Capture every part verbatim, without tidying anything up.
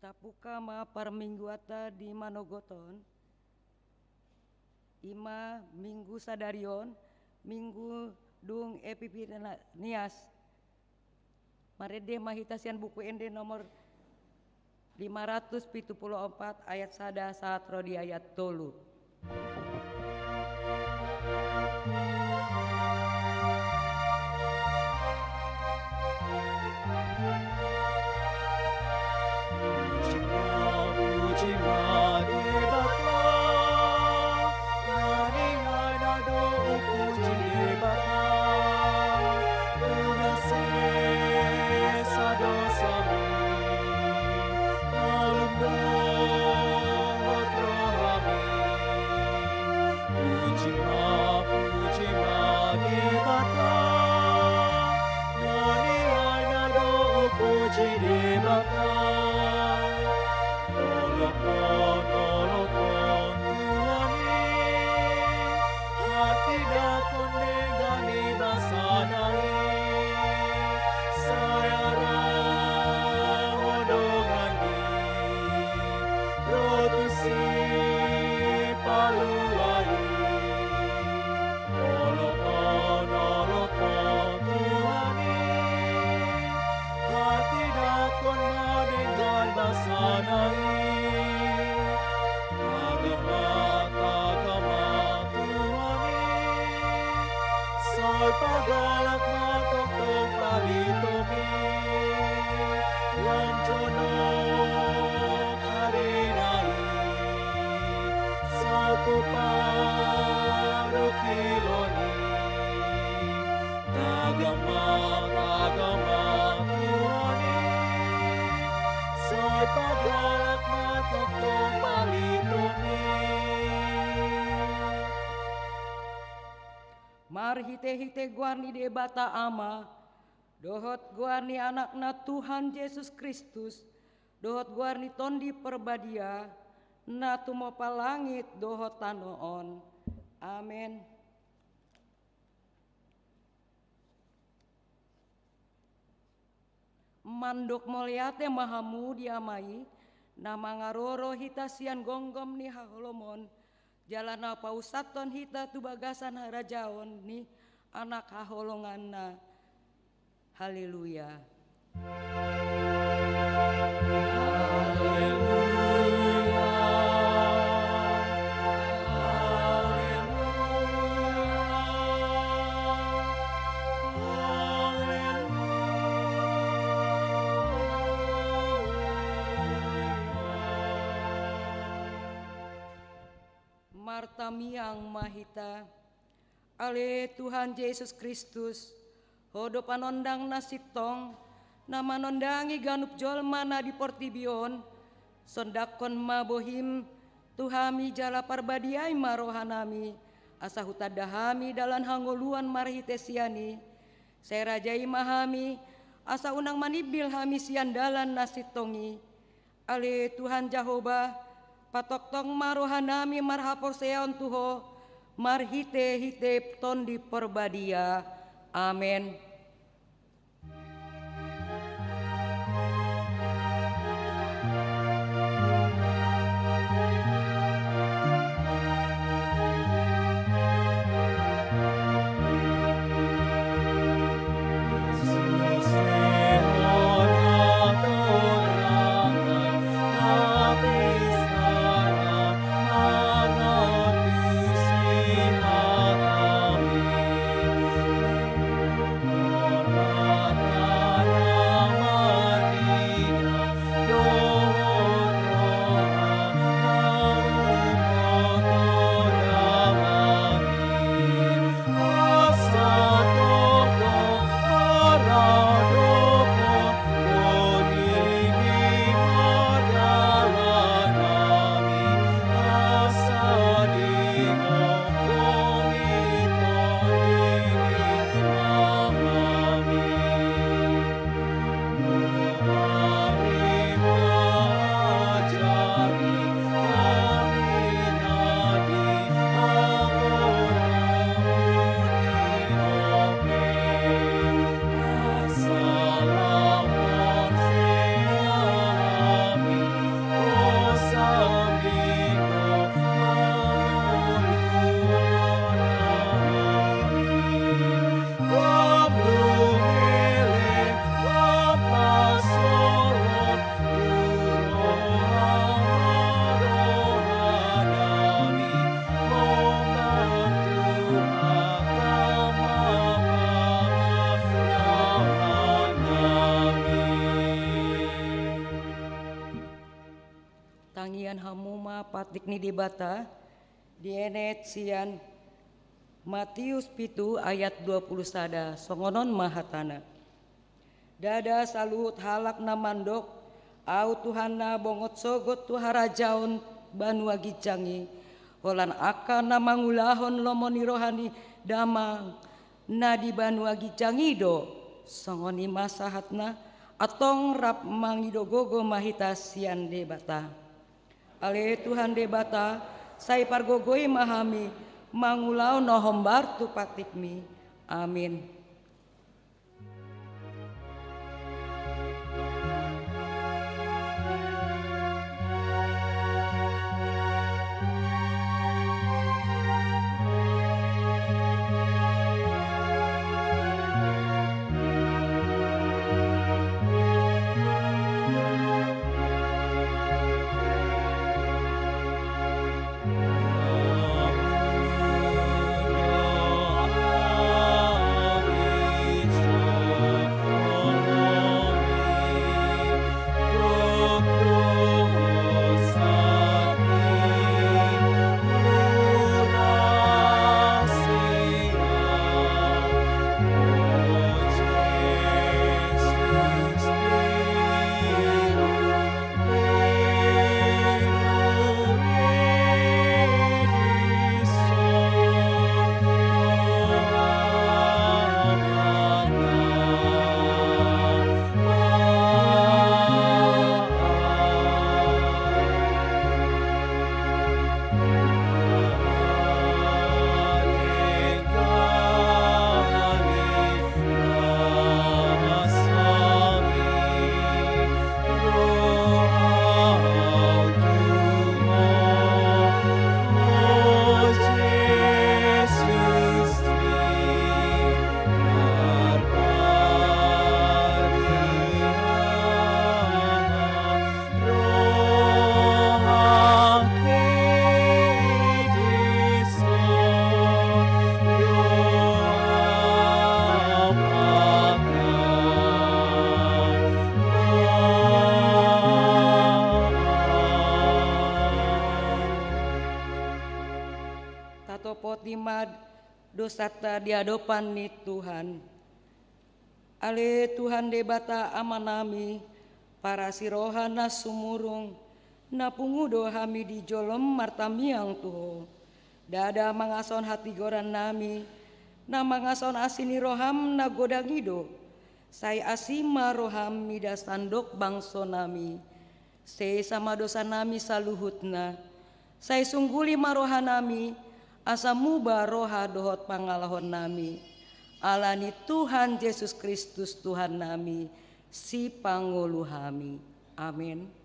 Tabuka ma parmingguanta di manogot on. I ma minggu sadari on, minggu dung Epiphananias. Marende ma hita sian Buku Ende nomor lima ratus pitu pulu opat, ayat sada sahat ro di ayat tolu. Puji ma, puji ma Debata, na nian na do hupuji Debata, unang sesa dosami, malum do hot rohami. Puji ma, puji ma Debata, na nian na do hupuji Debata. Olopon, olopon Tuhan i, hatindangkon denggan ni basana i, sai arahon dongan i ro tu sipalua i. Olopon, olopon Tuhan i, hatindangkon ma denggan basana i. Tagak ma, tagak ma Tuhan i, sai pagalak ma tongtong palitomi. Lam jonok arina i, sai pomparu tilon i. Tagak ma, tagak ma Tuhan i, sai pagalak ma tongtong palitomi. Marhitehite goar ni Debata Ama, dohot goar ni Anakna Tuhan Jesus Kristus, dohot goar ni Tondi Parbadia, na tumompa langit dohot tano on. Amen. Mandok mauliate ma hamu di Ama i, na mangaroro hita sian gomgom ni haholomon, jala na pausathon hita tu bagasan harajaon ni Anak haholonganna. Haleluya. Haleluya. Haleluya. Haleluya. Martamiang ma hita. Ale Tuhan Jesus Kristus, Ho do Panondang na sintong, na manondangi ganup jolma na di portibi on. Sondanghon ma bohim tu hami jala parbadiai ma rohanami, asa hutanda hami dalan hangoluan marhite sian i. Sai rajai ma hami, asa unang manimbil hami sian dalan na sintong i. Ale Tuhan Jahowa, patongtong ma rohanami marhaporseaon tu Ho, marhitehite Tondi Parbadia. Amen. Hamu ma patik ni Debata, dienet sian Matius pitu ayat dua puluh sada, songon on ma hatana. Ndada saluhut halak na mandok, Ahu Tuhanna bongot sogot tu harajaon banua ginjang i, holan angka na mangulahon lomo ni roha ni Damang na di banua ginjang i do. Songon i ma sahatna, antong rap mangido gogo ma hita sian Debata. Ale Tuhan Debata, sai pargogoi ma hami mangulahon na hombar tu patikmi. Amin. Tatopoti ma dosanta di adopan ni Tuhan. Ale Tuhan Debata Amanami, parasi roha na sumurung, na pungu do hami di jolom martangiang tu Ho. Ndada mangashon hatigorannami, na mangashon asi ni roham na godang i do. Sai asi ma roham mida sandok bangsonami. Sesa ma dosanami saluhutna. Sai sungguli ma rohanami, asa muba roha dohot pangalahonnami. Ala ni Tuhan Jesus Kristus Tuhannami, Sipangolu hami. Amen.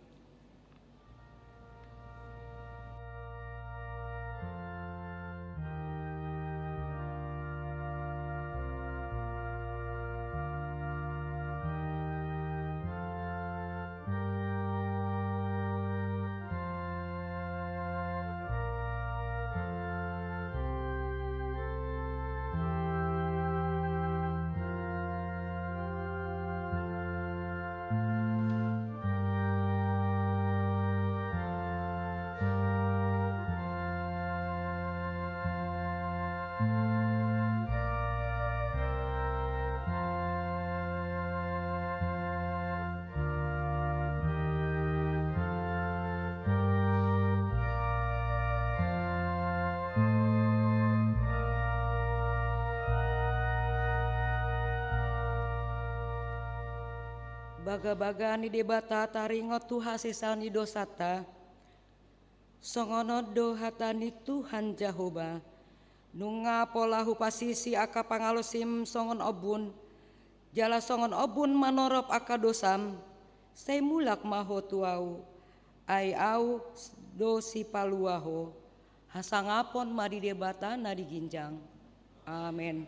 Bagabaga ni Debata taringot tu hasesaan ni dosanta. Songon on do hata ni Tuhan Jahowa: Nunga pola hupasisi angka pangalaosim songon ombun, jala songon ombun manorop angka dosam, sai mulak ma ho tu Ahu, ai Ahu do Sipalua ho. Hasangapon ma di Debata na di ginjang. Amen.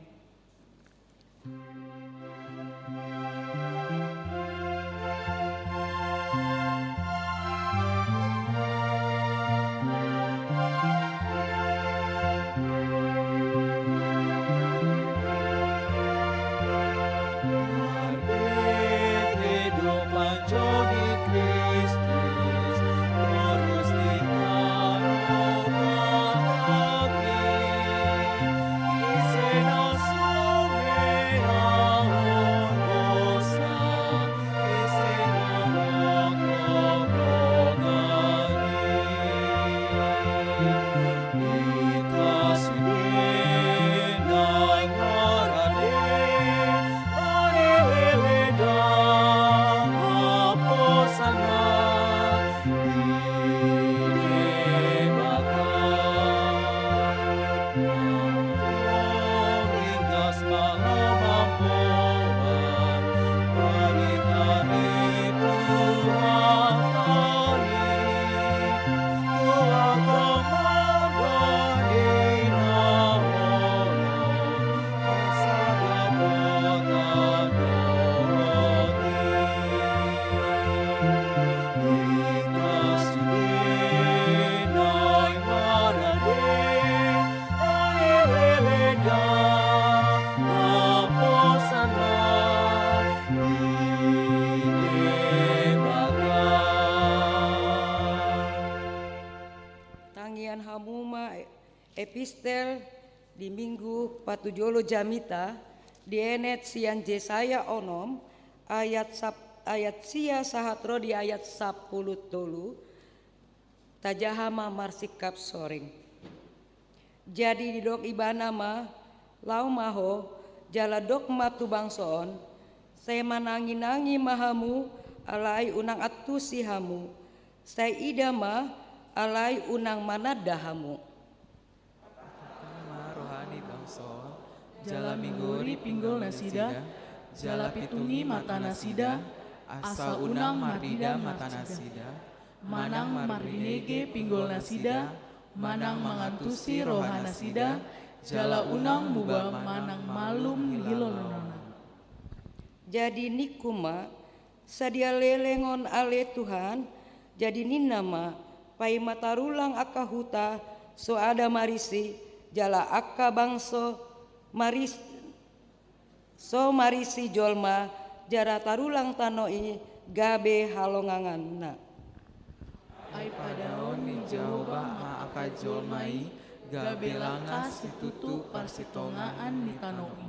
Epistel di Minggu patujolo jamita dienet sian Jesaya onom ayat sap-, ayat sia sahat ro di ayat sampulu tolu. Tajaha ma marsingkap soring. Jadi didok ibana ma, laho ma ho, jala dok ma tu bangso on, sai manangi-nangi ma hamu, alai unang antusi hamu, sai ida ma, alai unang mananda hamu. Tangkas ma roha ni bangso on, jala minggori pinggol nasida, jala pitungi mata nasida, asa unang marnida mata nasida, manang marbinege pinggol nasida, manang mangantusi roha nasida, jala unang muba manang malum ni hilolononna. Jadi ningku ma, sadia leleng on ale Tuhan? Jadi ninna ma, paima tarulang angka huta, so ada marisi, jala angka bangso maris-, so marisi jolma, jala tarulang tano i gabe halonganganna. Ai padaon ni Jahowa ma angka jolma i, gabe langka situtu parsitongaan ni tano i.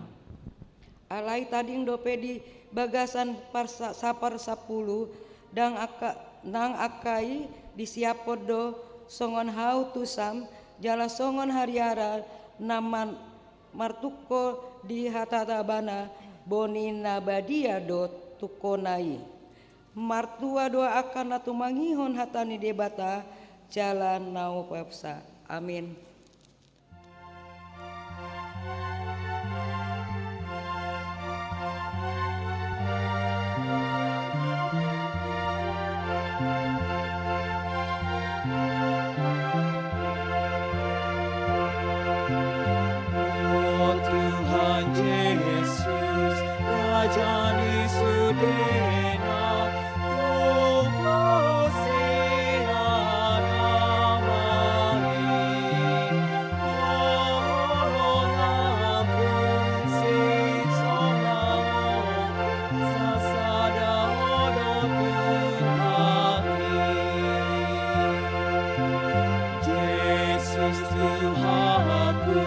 Alai tading dope di bagasan parsa-, sapar sampulu, ndang angka, nang angka i disiaphon do songon hau tusam, jala songon hariara na man-, martungko di hatatabana, boni na badia do tungkona i. Martua do angka na tumangihon hata ni Debata, jala na umpeopsa. Amin. O Tuhan Jesus, Raja ni sudena, Jesus Tuhanku,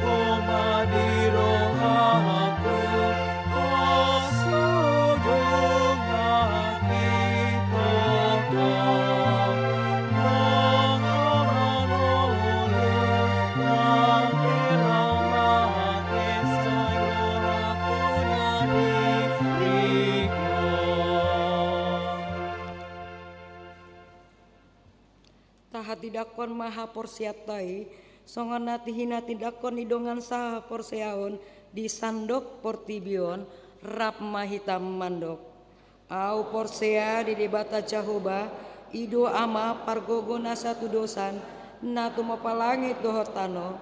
Ho ma di rohangku, Ho sude dongan hita, nang mangolu, nang pe laho mate, sai rohangku na di Ho. Tahatindangkon ma haporseaonta i, songon na hinatindangkon ni dongan sahaporseaon di sandok portibi on, rap ma hita mandok. Ahu porsea di Debata Jahowa, i do Ama pargogo na satudosan, na tumompa langit dohot tano.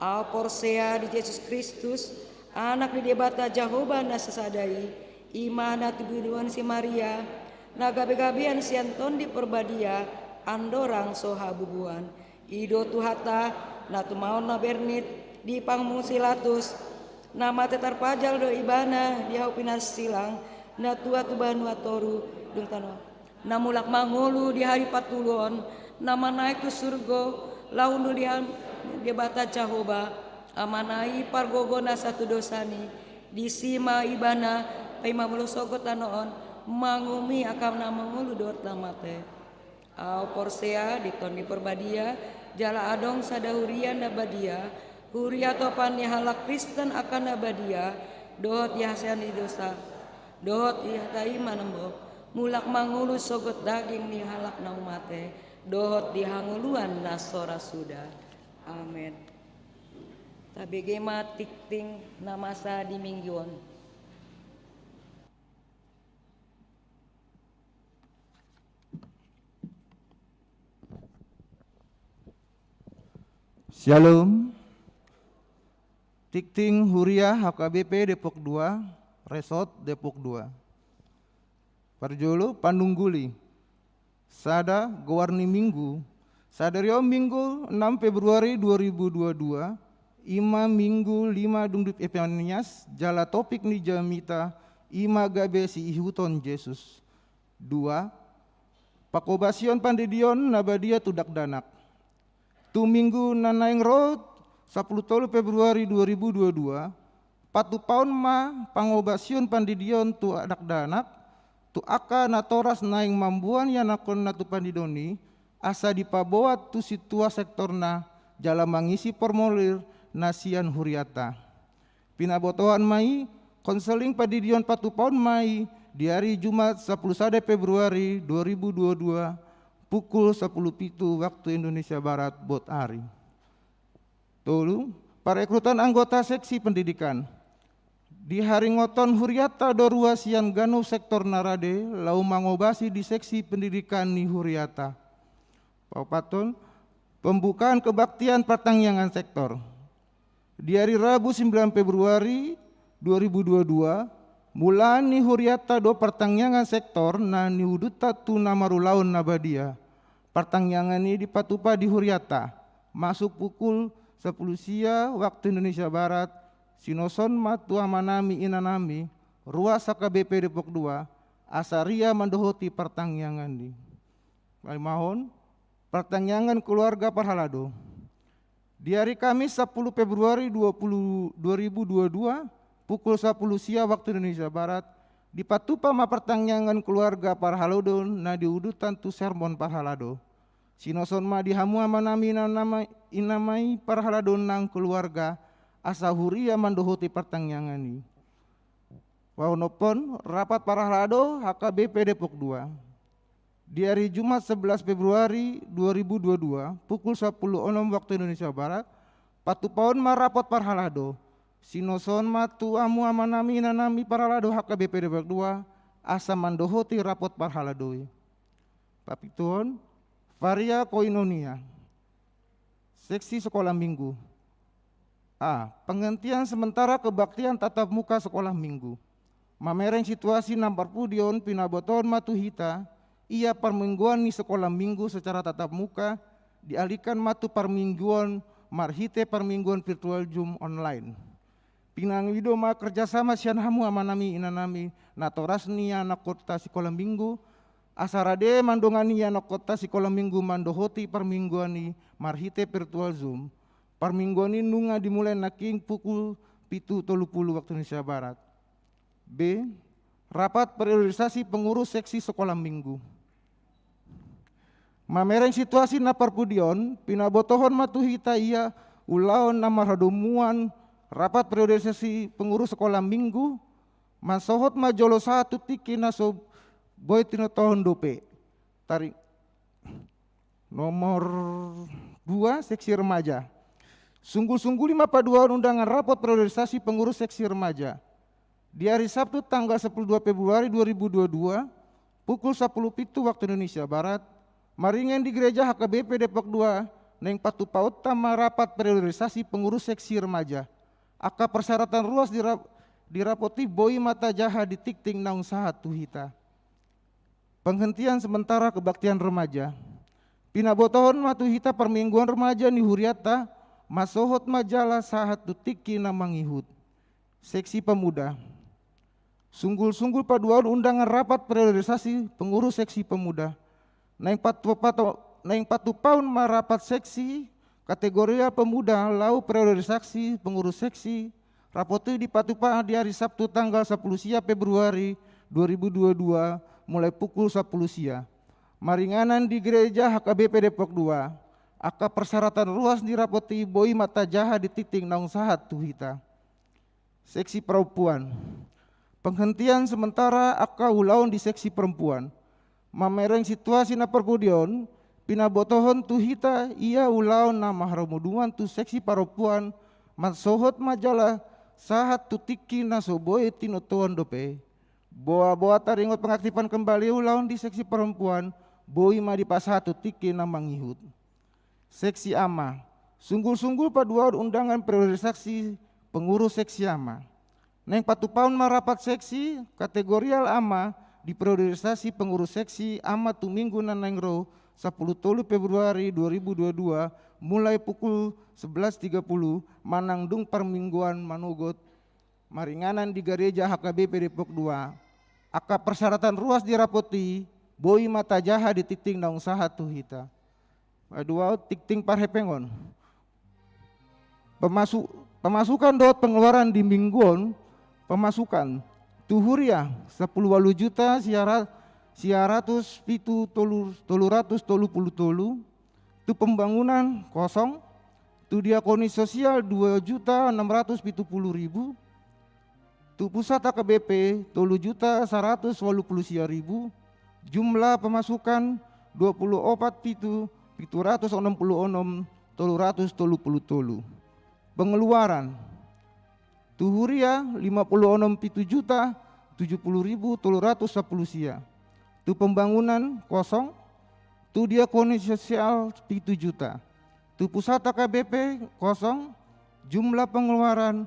Ahu porsea di Jesus Kristus, Anak ni Debata Jahowa na sasada i, i ma na tibunion si Maria, na gabegabean sian Tondi Porbadia, andorang so habubuan. I do Tuhanta, na tumaon na bernit di panguhum si Latus, na mate tarpajal do Ibana di hau pinarsilang, na tua tu banua toru, dung tano. Na mulak mangolu di hari patoluhon, na manaek tu surgo, laho unduk di Debata Jahowa, Amana i pargogo na satudosan i, disi ma Ibana, paima molo sogot tano on, manguhumi angka na mangolu dohot na mate. Ahu porsea di Tondi Porbadia, jala adong sada huria na badia, huria topan ni halak Kristen angka na badia, dohot di hasea ni dosa. Dohot i hata i manambok, mulak mangolu sogot daging ni halak naung mate, dohot di hangoluan na so ra suda. Amen. Tabege ma tingting na masa di Minggu on. Syalom. Tingting huria H K B P Depok dua, Resort Depok dua. Parjolo, panungguli. Sada, goar ni Minggu. Sadari on Minggu enam Februari dua ribu dua dua, i ma Minggu lima dung di Epifanias, jala topik ni jamita, i ma gabe siihuthon Jesus. Dua, pangkobasion pandidion na badia tu dakdanak. Tu minggu na naeng ro, sapuluh tolu Februari dua ribu dua dua, patupaon ma pangobasion pandidion tu dakdanak, tu angka natoras naeng mamboan ianakhonna tu pandidion i, asa dipaboa tu sintua sektorna, jala mangisi formulir na sian huriata. Pinabotohon ma i, konseling pandidion patupaon ma i, di ari Jumat sapuluh sada Februari dua ribu dua dua, pukul sapuluh pitu waktu Indonesia Barat, bot ari. Tolu, parekrutan anggota seksi pendidikan. Diharingothon huriata do ruas sian ganup sektor na rade, laho mangobasi di seksi pendidikan ni huriata. Paopathon, pembukaan kebaktian partangiangan sektor. Di ari Rabu sembilan Februari dua ribu dua dua, mulaan ni huriata do partangiangan sektor na niudutna tu na marulaon na badia. Partangiangan i dipatupa di huriata, masuk pukul sapuluh sia waktu Indonesia Barat, sinoson ma tu amanami inanami, ruas H K B P Depok dua, asa huria mandohoti partangiangan i. Palimahon, partangiangan keluarga parhalado. Di ari Kamis sapuluh Februari dua puluh, dua ribu dua dua, pukul sapuluh sia waktu Indonesia Barat, dipatupa ma partangiangan keluarga parhalado na niudutna tu sermon parhalado. Sinoson ma di hamu amanami inanami, inanami parhalado nang keluarga, asa huria mandohoti partangiangan i. Paonomhon, rapat parhalado H K B P Depok dua. Di ari Jumat sebelas Februari dua ribu dua dua, pukul sapuluh onom waktu Indonesia Barat, patupaon ma rapat parhalado. Sinoson ma tu hamu amanami inanami parhalado H K B P Depok dua, asa mandohoti rapat parhalado i. Papituhon, varia koinonia. Seksi sekolah minggu. A. Penghentian sementara kebaktian tatap muka sekolah minggu. Mamereng situasi na parpudi on, pinabotohon ma tu hita, ia parmingguan ni sekolah minggu secara tatap muka dialihkan ma tu parmingguan marhite parmingguan virtual Zoom online. Pinangido ma kerjasama sian hamu amanami inanami natoras ni ianakhonta sikola minggu, asa rade mandongani ianakhonta sikola minggu mandohoti parmingguan i marhite virtual Zoom. Parmingguan i nunga dimulai nangkin pukul pitu tolu pulu waktu Indonesia Barat. B. Rapat periodisasi pengurus seksi sekolah minggu. Mamereng situasi na parpudi on, pinabotohon ma tu hita ia ulaon na marhadomuan rapat periodisasi pengurus sekolah minggu, mansohot ma jolo sahat tu tingki na so boi tinotohon dope. Tarik. Nomor dua, seksi remaja. Sunggul-sungguli ma paduahon undangan rapat periodisasi pengurus seksi remaja. Di hari Sabtu tanggal sepuluh dua Februari dua ribu dua dua, pukul sapuluh pitu waktu Indonesia Barat, maringan di gereja H K B P Depok dua, naeng patupaonta ma rapat periodisasi pengurus seksi remaja. Angka persyaratan ruas di rap-, di rapot i boi ma tajaha di tingting naung sahat tu hita. Penghentian sementara kebaktian remaja. Pinabotohon ma tu hita parmingguan remaja ni huriata, mansohot ma jala sahat tu tingki na mangihut. Seksi pemuda. Sunggul-sunggul paduahon undangan rapat periodisasi pengurus seksi pemuda. Naeng patu-, pato-, naeng patupaon ma rapat seksi kategorial pemuda laho periodisasi pengurus seksi. Rapot i dipatupa di hari Sabtu tanggal sapuluh sia Februari dua ribu dua dua, mulai pukul sapuluh sia. Maringanan di gereja H K B P Depok dua. Angka persyaratan ruas ni rapot i boi ma tajaha di tingting naung sahat tu hita. Seksi perempuan. Penghentian sementara angka ulaon di seksi perempuan. Mamereng situasi na parpudi on, pinabotohon tu hita ia ulaon na marhadomuan tu seksi perempuan, mansohot ma jala sahat tu tingki na so boi tinotohon dope. Boa-boa taringot pengaktifan kembali ulaon di seksi perempuan, boi ma dipasahat tu tingki na mangihut. Seksi ama. Sunggul-sunggul paduahon undangan periodisasi pengurus seksi ama. Naeng patupaon ma rapat seksi kategorial ama di periodisasi pengurus seksi ama tu minggu na naeng ro, sapuluh tolu Februari dua ribu dua dua, mulai pukul sebelas tiga puluh, manang dung parmingguan manogot, maringanan di gereja H K B P Depok dua. Angka persyaratan ruas di rapot i boi ma tajaha di tingting naung sahat tu hita. Paduahon, tingting parhepengon. Pemasu-, pemasukan dohot pengeluaran di minggu on, pemasukan tu huria sampulu ualu juta sia ra-, sia ratus pitu tolu, tolu ratus tolu pulu tolu, tu pembangunan kosong, tu diakonia sosial dua juta enam ratus pitu pulu ribu, tu pusat H K B P tolu juta saratus ualu pulu sia ribu, jumlah pemasukan dua pulu opat pitu, pitu ratus onom pulu onom, tolu ratus tolu pulu tolu. Pengeluaran, tu huria lima pulu onom pitu juta tujuh pulu ribu tolu ratus sapulu sia. Tu pembangunan kosong, tu diakonia sosial pitu juta. Tu pusat H K B P kosong, jumlah pengeluaran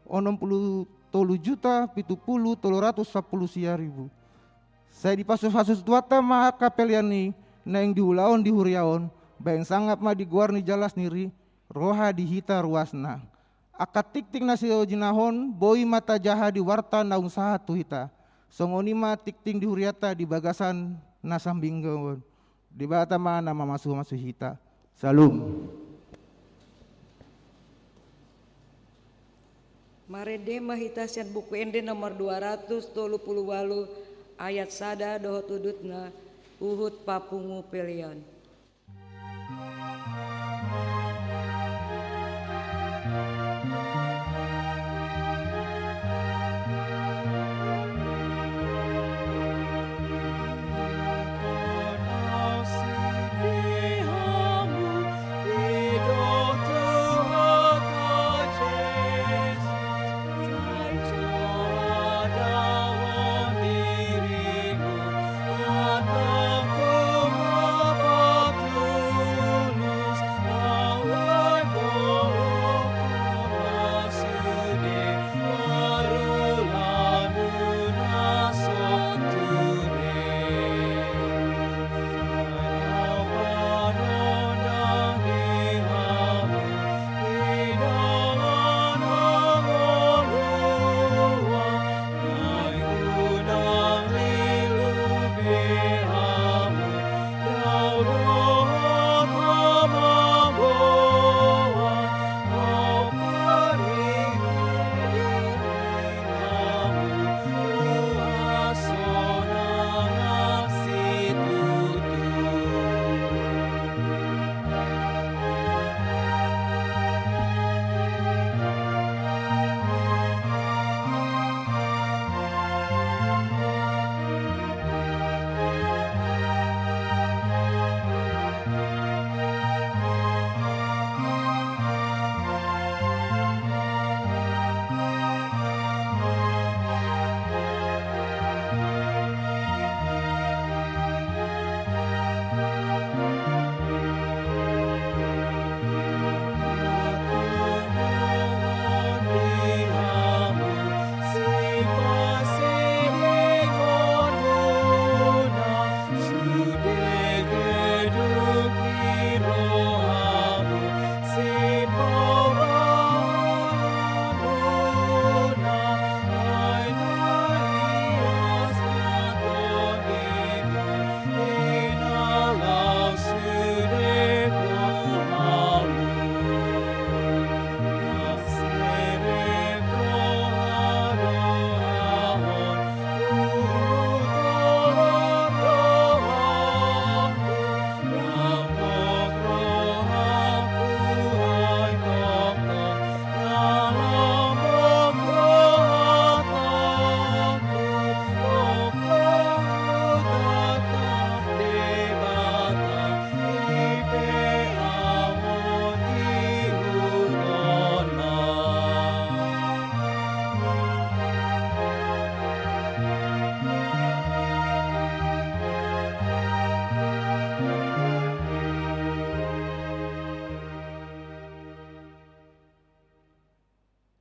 onom pulu tolu juta pitu pulu tolu ratus sapulu sia ribu. Sai dipasupasu Tuhanta ma angka pelean i naeng diulahon di huria on, baen sangap ma di goar ni jala sandiri, roha di hita ruasna. Angka tingting na so jinahon, boi ma tajaha di warta naung sahat tu hita. Songon i ma tingting di hurianta di bagasan na sambing on. Debata ma na mamasu-masu hita. Syalom. Marende ma hita sian Buku Ende nomor dua ratus tolu pulu ualu, ayat sada dohot udutna, huhut papungu pelean.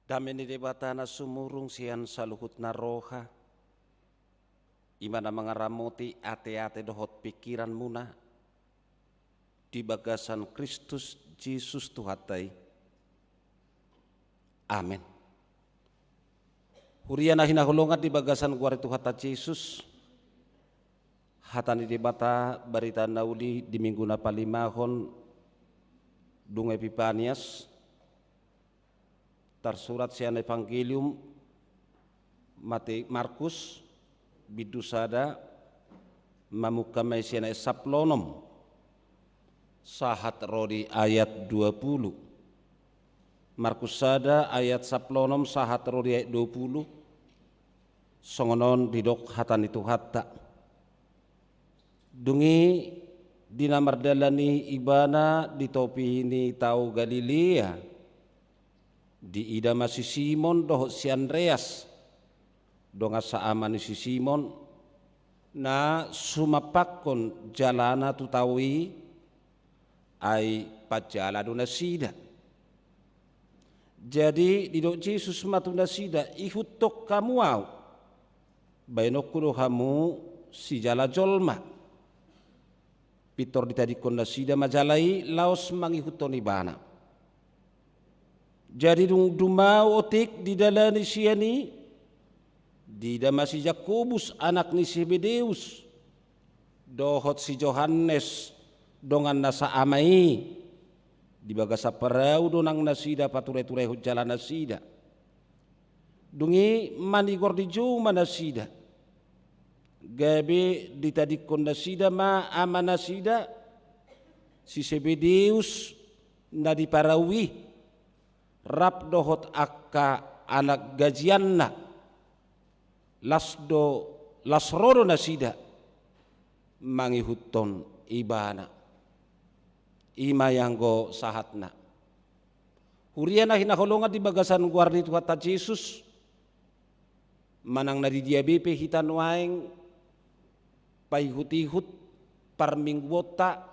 Dame ni Debata na sumurung sian saluhutna roha, i ma na mangaramoti ateate dohot pingkiranmuna di bagasan Kristus Jesus Tuhanta i. Amen. Huria na hinaholongan di bagasan goar ni Tuhanta Jesus, hata ni Debata barita na uli di minggu na palimahon Dung Epipanias, tarsurat sian Evangelium Mate-, Markus, bindu sada, mamungka ma i sian ayat sampulu onom sahat ro di ayat dua pulu. Markus sada ayat sampulu onom sahat ro di ayat dua pulu. Songon on didok hata ni Tuhanta. Dung i di na mardalan i ibana di topi ni tao Galilea, diida ma si Simon dohot si Andreas, dongan saama ni si Simon, na sumampakkon jalana tu tao i, ai panjala do nasida. Jadi didok Jesus ma tu nasida, ihuthon hamu ahu, baenonku do hamu sijala jolma. Pintor ditadingkon nasida ma jala i laos mangihuthon ibana. Jadi dung dumau otik didalani sian i, diida ma si Jakobus anak ni Sebedeus, dohot si Johannes dongan na saama i, di bagasan parau do nang nasida pature-turehon jala nasida. Dung i manigor dijou ma nasida. Gabe ditadingkon nasida ma ama nasida, si Sebedeus na di parau i, rap dohot angka anak gajianna. Las do, las ro do nasida mangihuthon ibana. I ma i anggo sahatna. Huria na hinaholongan di bagasan goar ni Tuhanta Jesus, manang na di dia be pe hita nuaeng paihut-ihut parmingguonta,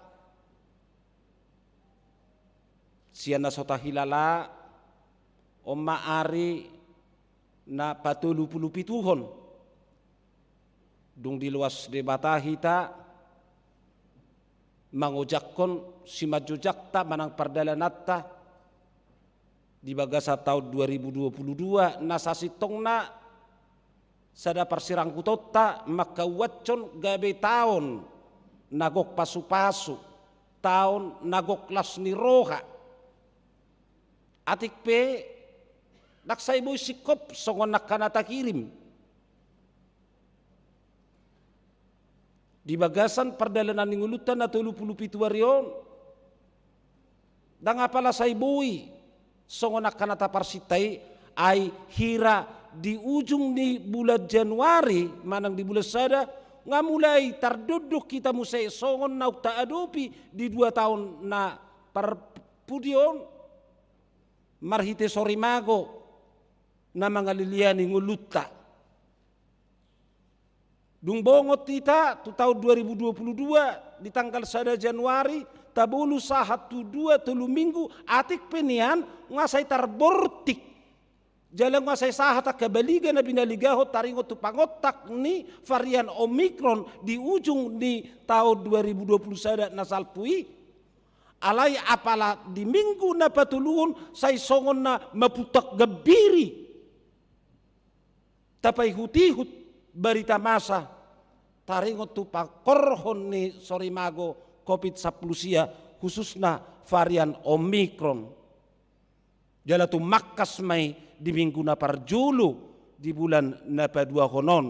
sian na so tahilala, on ma ari na patolu pulu pituhon. Dung diloas Debata hita mangojakhon simanjojangta manang pardalananta di bagasan taon dua ribu dua pulu dua, na sasintongna sada parsirangkutonta mangkauashon gabe taon na gok pasu-pasu, taon na gok las ni roha. Atik pe ndang sai boi singkop songon angka na takirim. Di bagasan pardalanan ni ngolunta na tolu pulu pitu ari on, ndang apala sai boi songon angka na taparsinta i, ai hira di ujung ni bulan Januari manang di bulan sada, nga mulai tardondon hita muse songon naung taadopi di dua taon na parpudi on, marhite sorimago na mangaliliani ngolunta. Dung bongot hita tu taon dua ribu dua pulu dua, di tanggal sada Januari, tabolus sahat tu dua tolu minggu, atik pe nian nga sai tarbortik. Jala nga sai sahat angka baliga na binaligahon taringot tu pangontak ni varian Omikron di ujung ni taon dua ribu dua pulu sada na salpu i. Alai apala di minggu na patoluhon sai songon na mapuntak gambiri. Tapaihut-ihut barita masa taringot tu pangkorhon ni sorimago Covid sampulu sia, khususna varian Omikron. Jala tumangkas ma i di minggu na parjolo di bulan na paduahon on,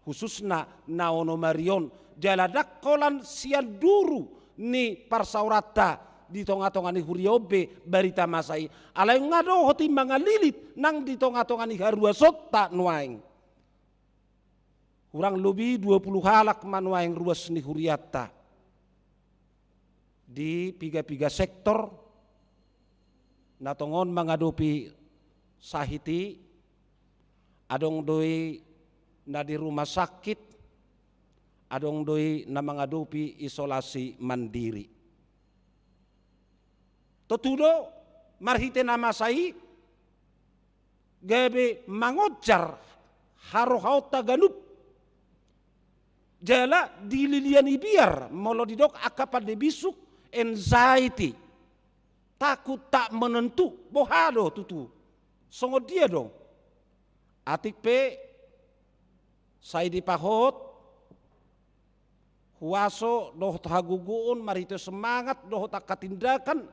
khususna na onom ari on, jala ndang holan sian duru ni parsaoranta di tonga-tonga ni huria on be barita masa i. Alai nga dohot i mangalilit nang di tonga-tonga ni haruasonta nuaeng. Hurang lobi dua pulu halak ma nuaeng ruas ni hurianta di piga-piga sektor na tongon mangadopi sahit i. Adong do i na di rumah sakit, adong do i na mangadopi isolasi mandiri. Tontu do marhite na masa i gabe mangonjar harohaonta ganup. Jala dililiani biar molo didok angka pande bisuk, anxiety. Takut tak menentu, boha do tutu, songon dia do. Atik pe sai dipahot huaso dohot hagogoon marhite semangat dohot angka tindakan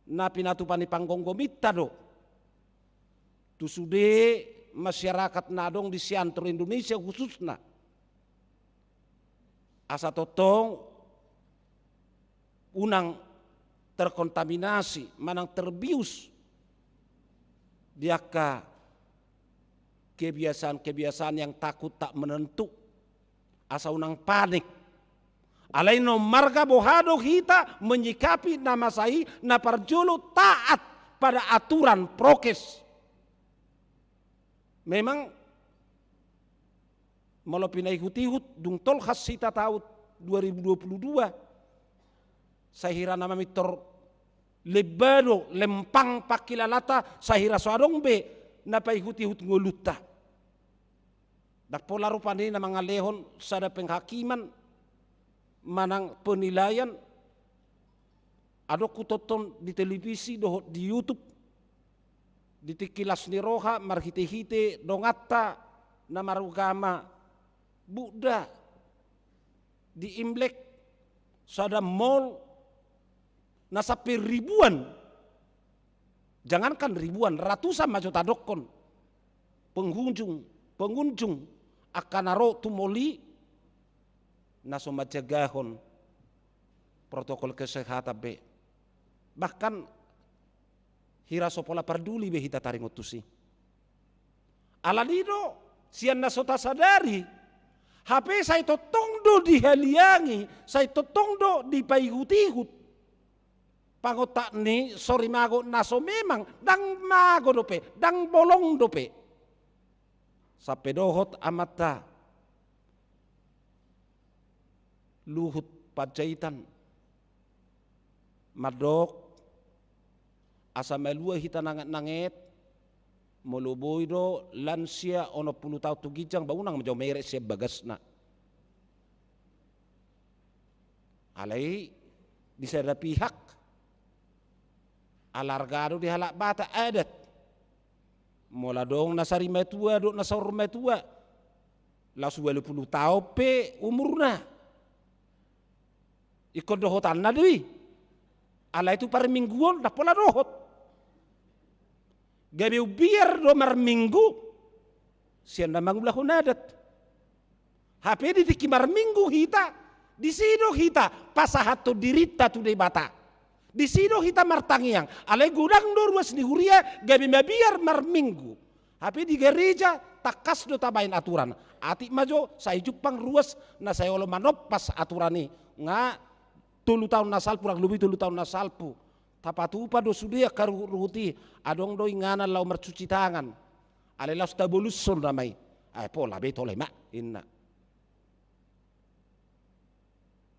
na pinatupa ni panggomgominta do tu sude masyarakat na adong di seantero Indonesia khususna. Asa tongtong unang terkontaminasi, manang terbius di angka kebiasaan-kebiasaan yang takut tak menentu. Asa unang panik. Alai na ummarga boha do hita menyikapi na masa i, na parjolo taat pada aturan prokes. Memang molo pinaihut-ihut dung tolhas hita taon dua ribu dua puluh dua, sahira na mamintor lemba do lempang pangkilalanta, sahira so adong be na paihut-ihut ngolunta. Ndang pola rupani na mangalehon sada penghakiman manang penilaian. Adong hutonton di televisi dohot di YouTube, di tingki las ni roha marhite-hite donganta na maragama Buddha di Imlek, sada mall na sampe ribuan, jangankan ribuan, ratusan ma jo tadokkon pengunjung, pengunjung angka na ro tu mall i, na so manjagahon protokol kesehatan be. Bahkan hira so pola parduli be hita taringot tusi. Alani do, sian na so tasadari, hape sai tongtong do dihaliangi, sai tongtong do dipaihut-ihut. Pangontak ni sorimago na so memang, ndang mago dope, ndang bolong dope. Sampe dohot amanta Luhut Panjaitan mandok, asa malua hita nanget-nanget, molo boi do lansia onom pulu taon tu ginjang, ba unang ma jo merek sian bagasna. Alai di sada pihak, ala arga do di halak Batak adat. Molo adong na sari matua dohot na saur matua, laos ualu pulu taon pe umurna, ingkon dohotanna do i. Alai tu parmingguon ndang pola dohot. Gabe umbiar do marminggu sian na mangulahon adat. Hape di tingki marminggu hita, disi do hita pasahathon dirinta tu Debata. Disi do hita martangiang, alai godang do ruas ni huria gabe mabiar marminggu. Hape di gareja tangkas do tabaen aturan. Atik ma jo sai jumpang ruas na sai olo manompas aturan i. Nga tolu taon na salpu, rang lobi tolu taon na salpu, tapatupa do sude angka ruhut-ruhut i. Adong do inganan laho marcuci tangan. Alai laos tabolushon nama i. Ai pola be tole ma, inna.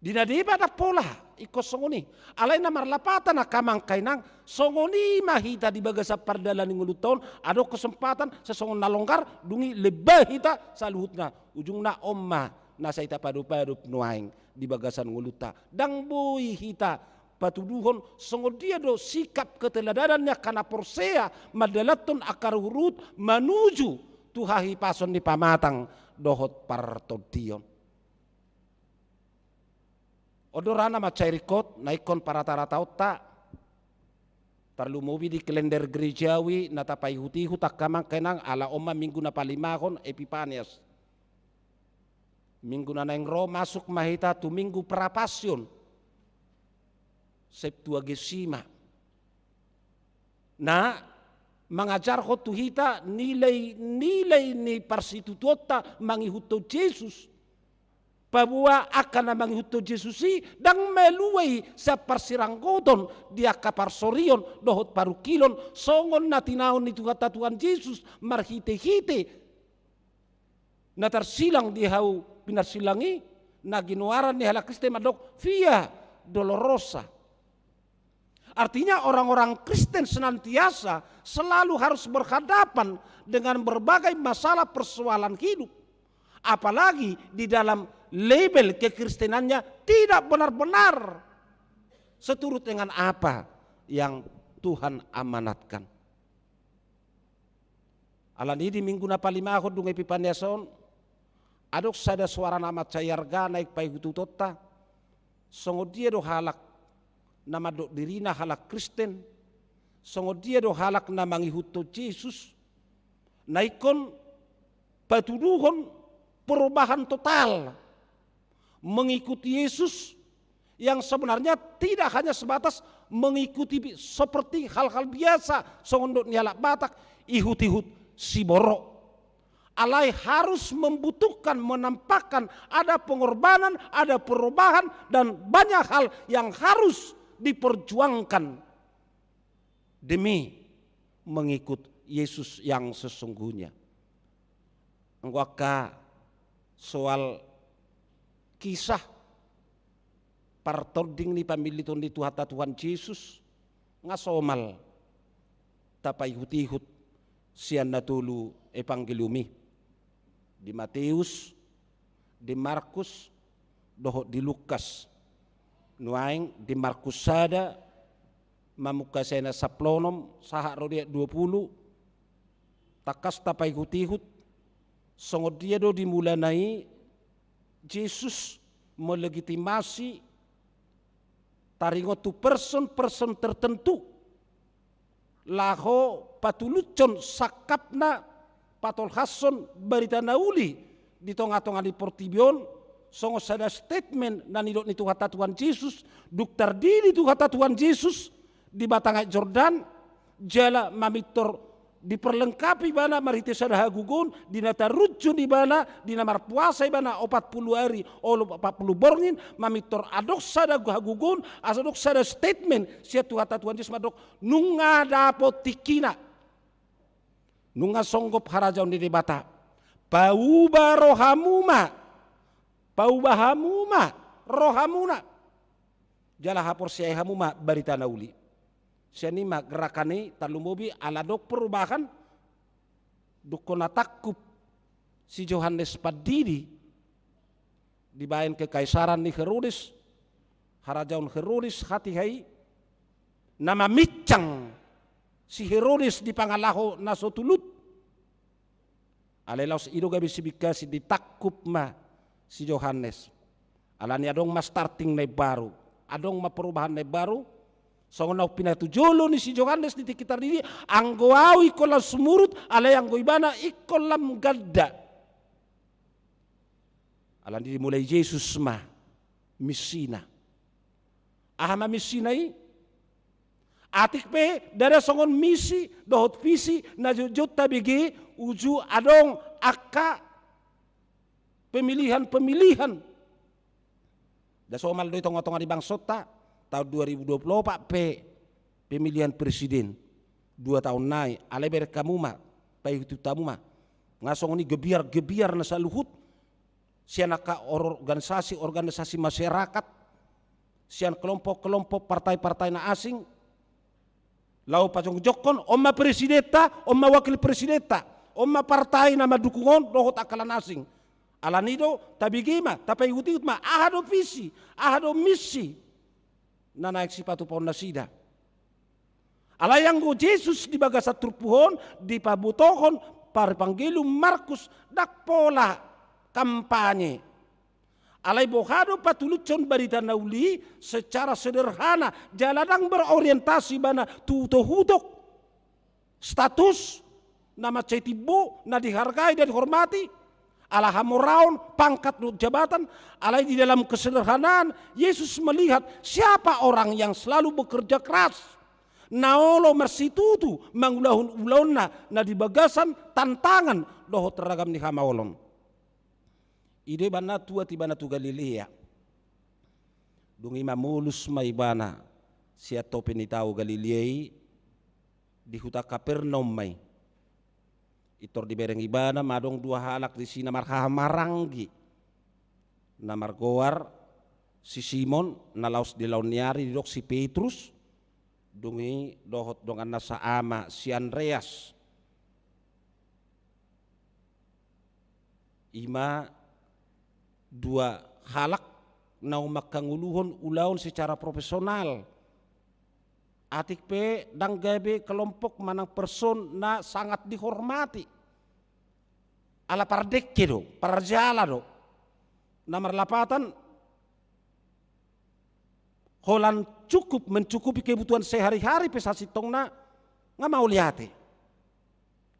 Di na deba ndang pola ingkon songon i. Alai na marlapatan angka amang inang, songon i ma hita di bagasan pardalanan ni ngolunta on, adong kesempatan sai songon na longgar, dung i lemba hita saluhutna. Ujungna on ma na sai tapadop-adop nuaeng di bagasan ngolunta. Ndang boi hita patuduhon songon dia do sikap keteladanan ni angka na porsea mandalanhon angka ruhut-ruhut manuju tu hahipason ni pamatang dohot partondion. On do ra na mansai ringkot na ingkon parata-rataonta, tarlumobi di kalender gerejawi na tapaihut-ihut angka amang inang, ala on ma minggu na palimahon Epipanias. Minggu na naeng ro masuk ma hita tu minggu Prapasion, Septuagesima, na mangajarhon tu hita nilai-nilai ni parsitutuonta mangihuthon Jesus. Paboa angka na mangihuthon Jesus i ndang malua i sian parsiranggoton di angka parsorion dohot parungkilon, songon na tinaon ni Tuhanta Tuhan Jesus marhite-hite na tarsilang di hau pinarsilang i, na ginoaran ni halak Kristen mandok Via Dolorosa. Artinya, orang-orang Kristen senantiasa selalu harus berhadapan dengan berbagai masalah persoalan hidup. Apalagi di dalam label kekristenannya tidak benar-benar seturut dengan apa yang Tuhan amanatkan. Alani i di minggu na palimahon dung Epipanias on, adong sada soara na mansai arga naeng paihut-ihutonta, songon dia do halak na mandok dirina halak Kristen, Songon dia do halak na mangihuthon Jesus, na ingkon patuduhon perubahan total, mengikuti Yesus yang sebenarnya tidak hanya sebatas mengikuti bi-, seperti hal-hal biasa songon dok ni halak Batak, ihut-ihut siborok. Alai harus membutuhkan, menampakkan ada pengorbanan, ada perubahan, dan banyak hal yang harus diperjuangkan demi mengikut Yesus yang sesungguhnya. Anggo angka soal kisah partording ni pamiliton ni Tuhanta Tuhan Jesus, nga somal tapaihut-ihut sian na tolu Evangelium i, di Mateus, di Markus, dohot di Lukas. Nuaeng di Markus sada, mamungka sian ayat sampulu onom sahat ro di ayat dua pulu, tangkas tapaihut-ihut, songon dia do di mulana i Jesus melegitimasi taringot tu person-person tertentu, laho patulushon sangkapna patolhashon barita na uli di tonga-tonga ni portibi on, songon sada statement na nidok ni Tuhanta Tuhan Jesus, dung tardidi Tuhanta Tuhan Jesus di batang aek Jordan, jala mamintor diperlengkapi ibana marhite sada hagogoon, di na tarunjun ibana, di na marpuasa ibana opat pulu ari, olo opat pulu borngin, mamintor adong sada hagogoon, asa adong sada statement sian Tuhanta Tuhan Jesus mandok, nunga dapot tingkina. Nunga songgop harajaon ni Debata. Pauba rohamu ma. Pauba hamu ma rohamuna. Jala haporseai hamu ma barita na uli. Sian i ma gerakan i tarlumobi ala adong perubahan, dung hona tangkup si Johannes Pandidi dibaen kekaisaran ni Herodes, harajaon Herodes hatiha i, na mamincang si Herodes di pangalaho na so tulut. Alai laos i do gabe sibingkasan, ditangkup ma si Johannes. Alani adong ma starting na imbaru, adong ma perubahan na imbaru. Songon na pinatujolo ni si Johannes di tingki tardidi, anggo ahu ingkon lam sumurut, alai anggo ibana ingkon lam ganda. Alani dimulai Jesus ma misina. Aha ma misina i? Atik pe ndada songon misi dohot visi na jotjot tabege uju adong angka pemilihan-pemilihan. Nda somal do i tonga-tonga ni bangsonta, taon dua ribu dua puluh opat pe pemilihan presiden. Dua taon nai, alai bereng hamu ma, paihut-ihut hamu ma. Nga songon i gebiar-gebiar na saluhut, sian angka organisasi-organisasi masyarakat, sian kelompok-kelompok partai-partai na asing, laho pajongjongkon, on ma presidenta, on ma wakil presidenta, on ma partai na mandukung on, dohot angka na asing. Alani do, tabege ma, tapaihut-ihut ma, aha do visi, aha do misi na naeng sipatupaon nasida. Alai anggo Jesus di bagasan turpuk on, dipabotohon parevangelium Markus, ndang pola kampanye. Alai boha do patulushon barita na uli secara sederhana, jala ndang berorientasi ibana tu utok-utok, status, na mansai timbo, na dihargai, na dihormati, ala hamoraon, pangkat dohot jabatan. Alai di dalam kesederhanaan, Yesus melihat siapa orang yang selalu bekerja keras, na olo marsitutu mangulahon ulaonna na di bagasan tantangan dohot ragam ni hamaolon. I do ibana tuat ibana tu Galilea. Dung i mamolus ma ibana sian topi ni tao Galilea i, di huta Kapernaum ma i. Pintor dibereng ibana ma adong dua halak disi na marhahamaranggi, na margoar si Simon, na laos di laon ni ari didok si Petrus, dung i dohot donganna saama si Andreas. I ma dua halak naung manghangoluhon ulaon secara profesional. Atik pe ndang gabe kelompok manang person na sangat dihormati. Ala pardengke do, parjala do. Na marlapatan, holan cukup, mencukupi kebutuhan sehari-hari pe sasintongna, Nga mauliate.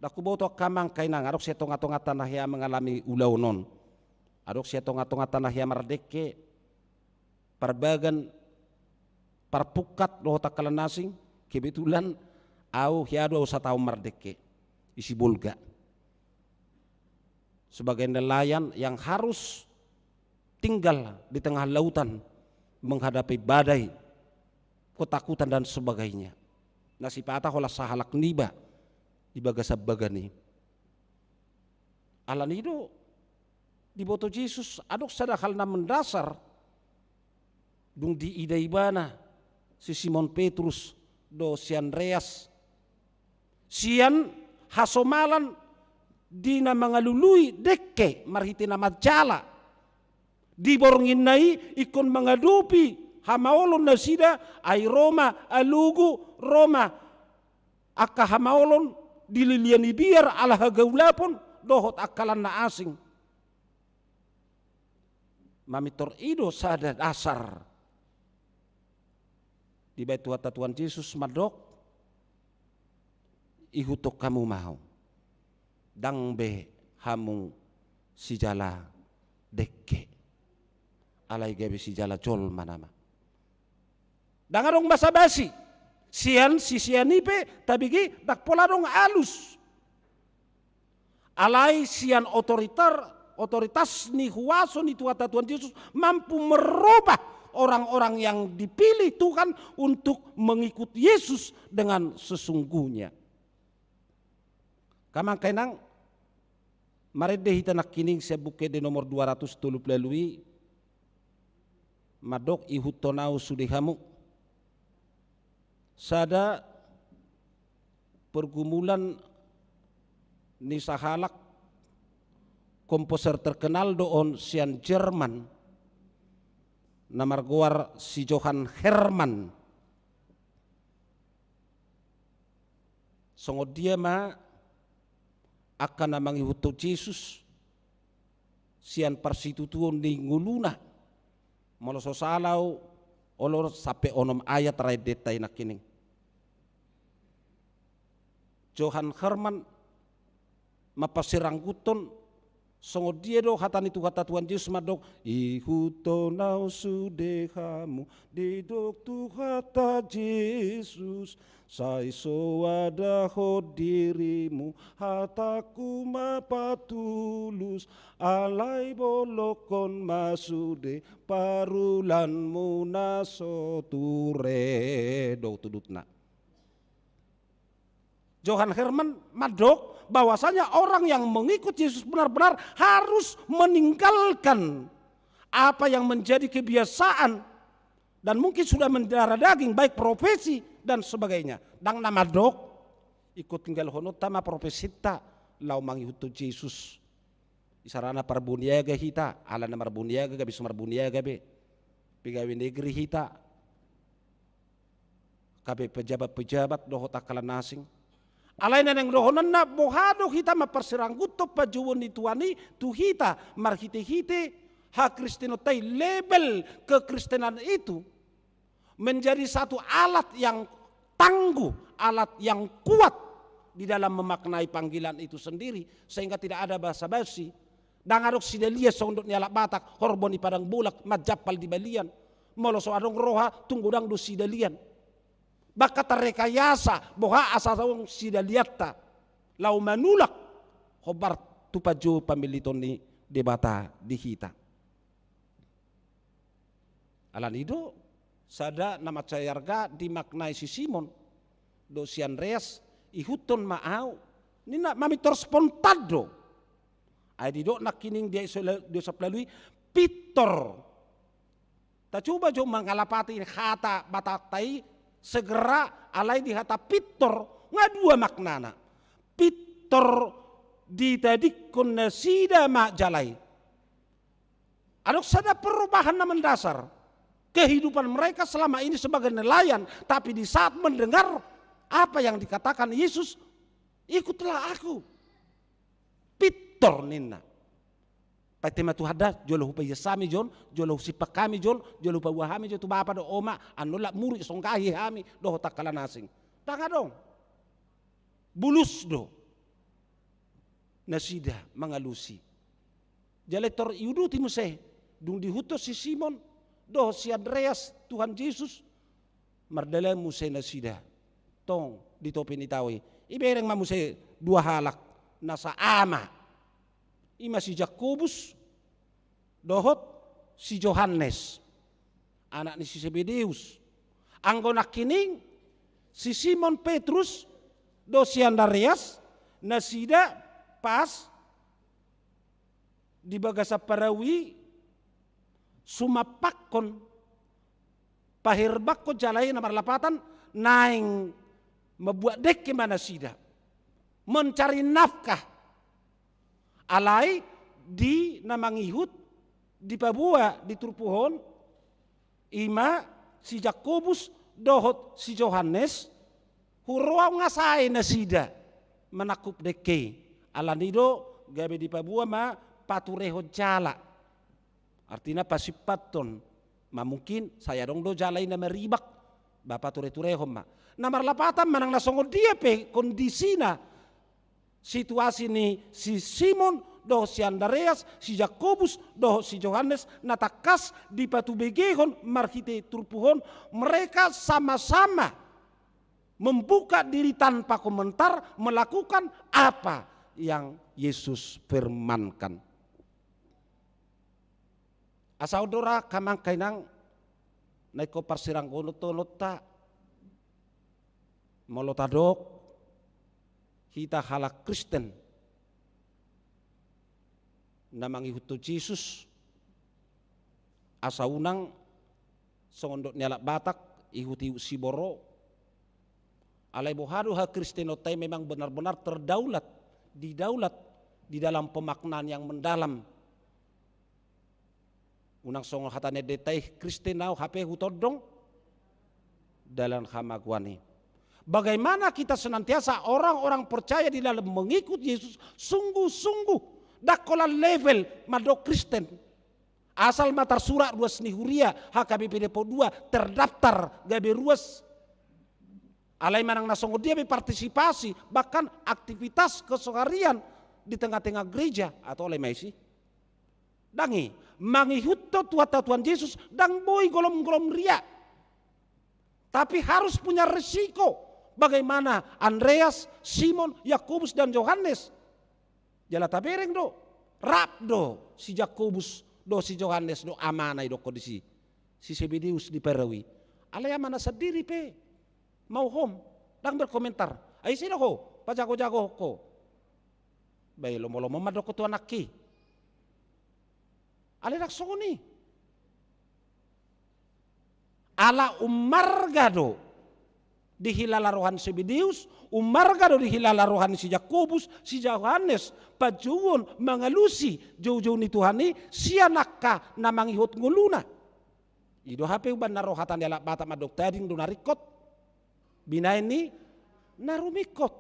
Ndang huboto angka amang, angka inang, adong sian tonga-tonganta na hea mengalami ulaon on. Adong sian tonga-tonganta na hea mardengke, parbagan, parpungkat dohot angka na asing. Kebetulan au hea do au sataon mardengke i Sibolga sebagai nelayan yang harus tinggal di tengah lautan menghadapi badai, ketakutan dan sebagainya. Na sipata holan sahalak niba di bagasan bagan i. Alani do diboto Jesus adong sada hal na mendasar. Dung diida ibana si Simon Petrus dohot si Andreas sian hasomalan di na mangalului dengke marhite na manjala. Di borngin na i ingkon mangadopi hamaolon nasida, ai ro ma alogo, ro ma angka hamaolon di lilian ni biar ala hagaulapon dohot angka na asing. Mamintor i do sada dasar dibaen Tuhanta Tuhan Jesus mandok, ihuthon hamu ma au, ndang be hamu sijala dengke, alai gabe sijala jolma nama. Ndang adong basa-basi. Sian sisean i pe tabege ndang pola adong alus. Alai sian otoritar, otoritas ni huaso ni Tuhanta Tuhan Jesus mampu merubah orang-orang yang dipilih Tuhan untuk mengikut Yesus dengan sesungguhnya. Angka amang, angka inang, marende hita nangkining sian Buku Ende nomor dua ratus tolu pulu ualu i, mandok ihuthon au sude hamu. Sada pergumulan ni sahalak komposer terkenal do on sian Jerman na margoar si Johann Hermann. Songon dia ma angka na mangihuthon Jesus sian parsitutuon ni ngoluna. Molo so sala au, olo sampe onom ayat raendenta i nangkining. Johann Hermann mamparsirangguthon songon dia do hata ni Tuhanta Tuhan Jesus mandok, ihuthon au sude hamu, didok Tuhanta Jesus, sai so adahon dirimu, hatangku ma patulus, alai bolongkon ma sude parulanmu na so ture. Do tudutna. Johann Hermann mandok bahwasanya orang yang mengikut Yesus benar-benar harus meninggalkan apa yang menjadi kebiasaan dan mungkin sudah mendarah daging, baik profesi dan sebagainya. Ndang na mandok, ingkon tinggalhononta ma profesinta laho mangihuthon Jesus. Isarana parboniaga hita, ala na marboniaga gabe so marboniaga be. Pegawai negeri hita, gabe pejabat-pejabat dohot angka na asing. Alai na naeng dohononna, boha do hita mamparsirangguthon panjouon ni Tuhan i tu hita marhite-hite hakristenonta i, label kekristenan itu menjadi satu alat yang tangguh, alat yang kuat di dalam memaknai panggilan itu sendiri, sehingga tidak ada basa-basi. Ndang adong sidalian songon dok ni halak Batak, horbo ni padang bolak, manjampal di balian. Molo so adong roha, tung godang do sidalian. Bahkan tarekayasa, boha asa adong sidalianta laho manulak hombar tu panjou pamiliton ni Debata di hita. Alani do, sada na mansai arga dimaknai si Simon dohot si Andreas, ihuthon ma au, ninna mamintor spontan do. Ai didok nangkining di ayat so-, di ayat sampulu ualu i, pintor. Tacoba jo mangalapati hata Batakta i segera, alai di hata pintor, nga dua maknana. Pintor ditadingkon nasida ma jala i. Adong sada perubahan na mendasar. Kehidupan mereka selama ini sebagai nelayan, tapi di saat mendengar apa yang dikatakan Yesus, ikutlah aku. Pintor ninna. Painte ma Tuhan da, jolo hupahias hami jo on, jolo husimpan hami jo on, jolo hupaboa hami jo tu bapa dohot oma, annon lak murid songgahi hami dohot angka na asing. Ndang adong. Bulus do nasida mangalusi. Jala tor iuduti muse, dung diihuthon si Simon dohot si Andreas Tuhan Jesus, mardalan muse nasida. Tong di topi ni tao i, ibereng ma muse dua halak nasa ama. I ma si Jakobus dohot si Johannes, anak ni si Sebedeus. Anggo nangkining, si Simon Petrus dohot si Andreas, nasida pas di bagasan parau i sumampakkon, paherbakkon jala i na marlapatan naeng mambuat dengke ma nasida, mencari nafkah. Alai di na mangihut, dipaboa di turpuk on, i ma si Jakobus dohot si Johannes, huroa nga sae nasida manangkup dengke i. Alani do gabe dipaboa ma paturehon jala. Artina pasimpathon. Ma mungkin sai adong do jala i na maribak, ba patureturehon ma. Na marlapatan manang na songon dia pe kondisina, situasi ni si Simon dohot si Andreas, si Jakobus dohot si Johannes, na tangkas dipatubegehon marhite turpuk on, mereka sama-sama membuka diri tanpa komentar, melakukan apa yang Yesus firmankan. Asa on do ra, angka amang, angka inang, na ingkon parsiranggotononta, molo tadok hita halak Kristen na mangihuthon Jesus, asa unang songon dok ni halak Batak, ihut-ihut siboro. Alai boha do hakristenonta i memang benar-benar terdaulat, didaulat di dalam pemaknaan yang mendalam. Unang songon hata ni endenta i, Kristen ahu hape hutondong dalan hamagoan i. Bagaimana kita senantiasa orang-orang percaya di dalam mengikut Yesus sungguh-sungguh, ndang holan level mandok Kristen. Asal ma tarsurat ruas ni huria, H K B P dua puluh dua, terdaftar gabe ruas. Alai manang na songon dia pe partisipasi, bahkan aktivitas keseharian di tengah-tengah gereja, atau alai ma isi. Ndang i, mangihuthon Tuhanta Tuhan Jesus, ndang boi golom-golom riak. Tapi harus punya resiko. Bagaimana Andreas, Simon, Yakobus, dan Johannes? Jala tabereng do, rap do si Jakobus dohot si Johannes do amana, idokkon disi si Sebedeus di parau i. Alai amana sandiri pe mauhom, ndang berkomentar. Ai ise do ho pajago-jagohon ho? Ba i lomo-lomo mandokkon tu anakki. Alai ndang songon i. Ala ummarga do dihilala roha ni Sebedeus, ummarga do dihilala roha ni si Jakobus, si Johannes, panjouon mangalusi joujou ni Tuhan i sian angka na mangihut ngoluna. I do hape umbahen na ro hata ni halak Batak mandok, tading do na ringkot, binahen i na rumingkot.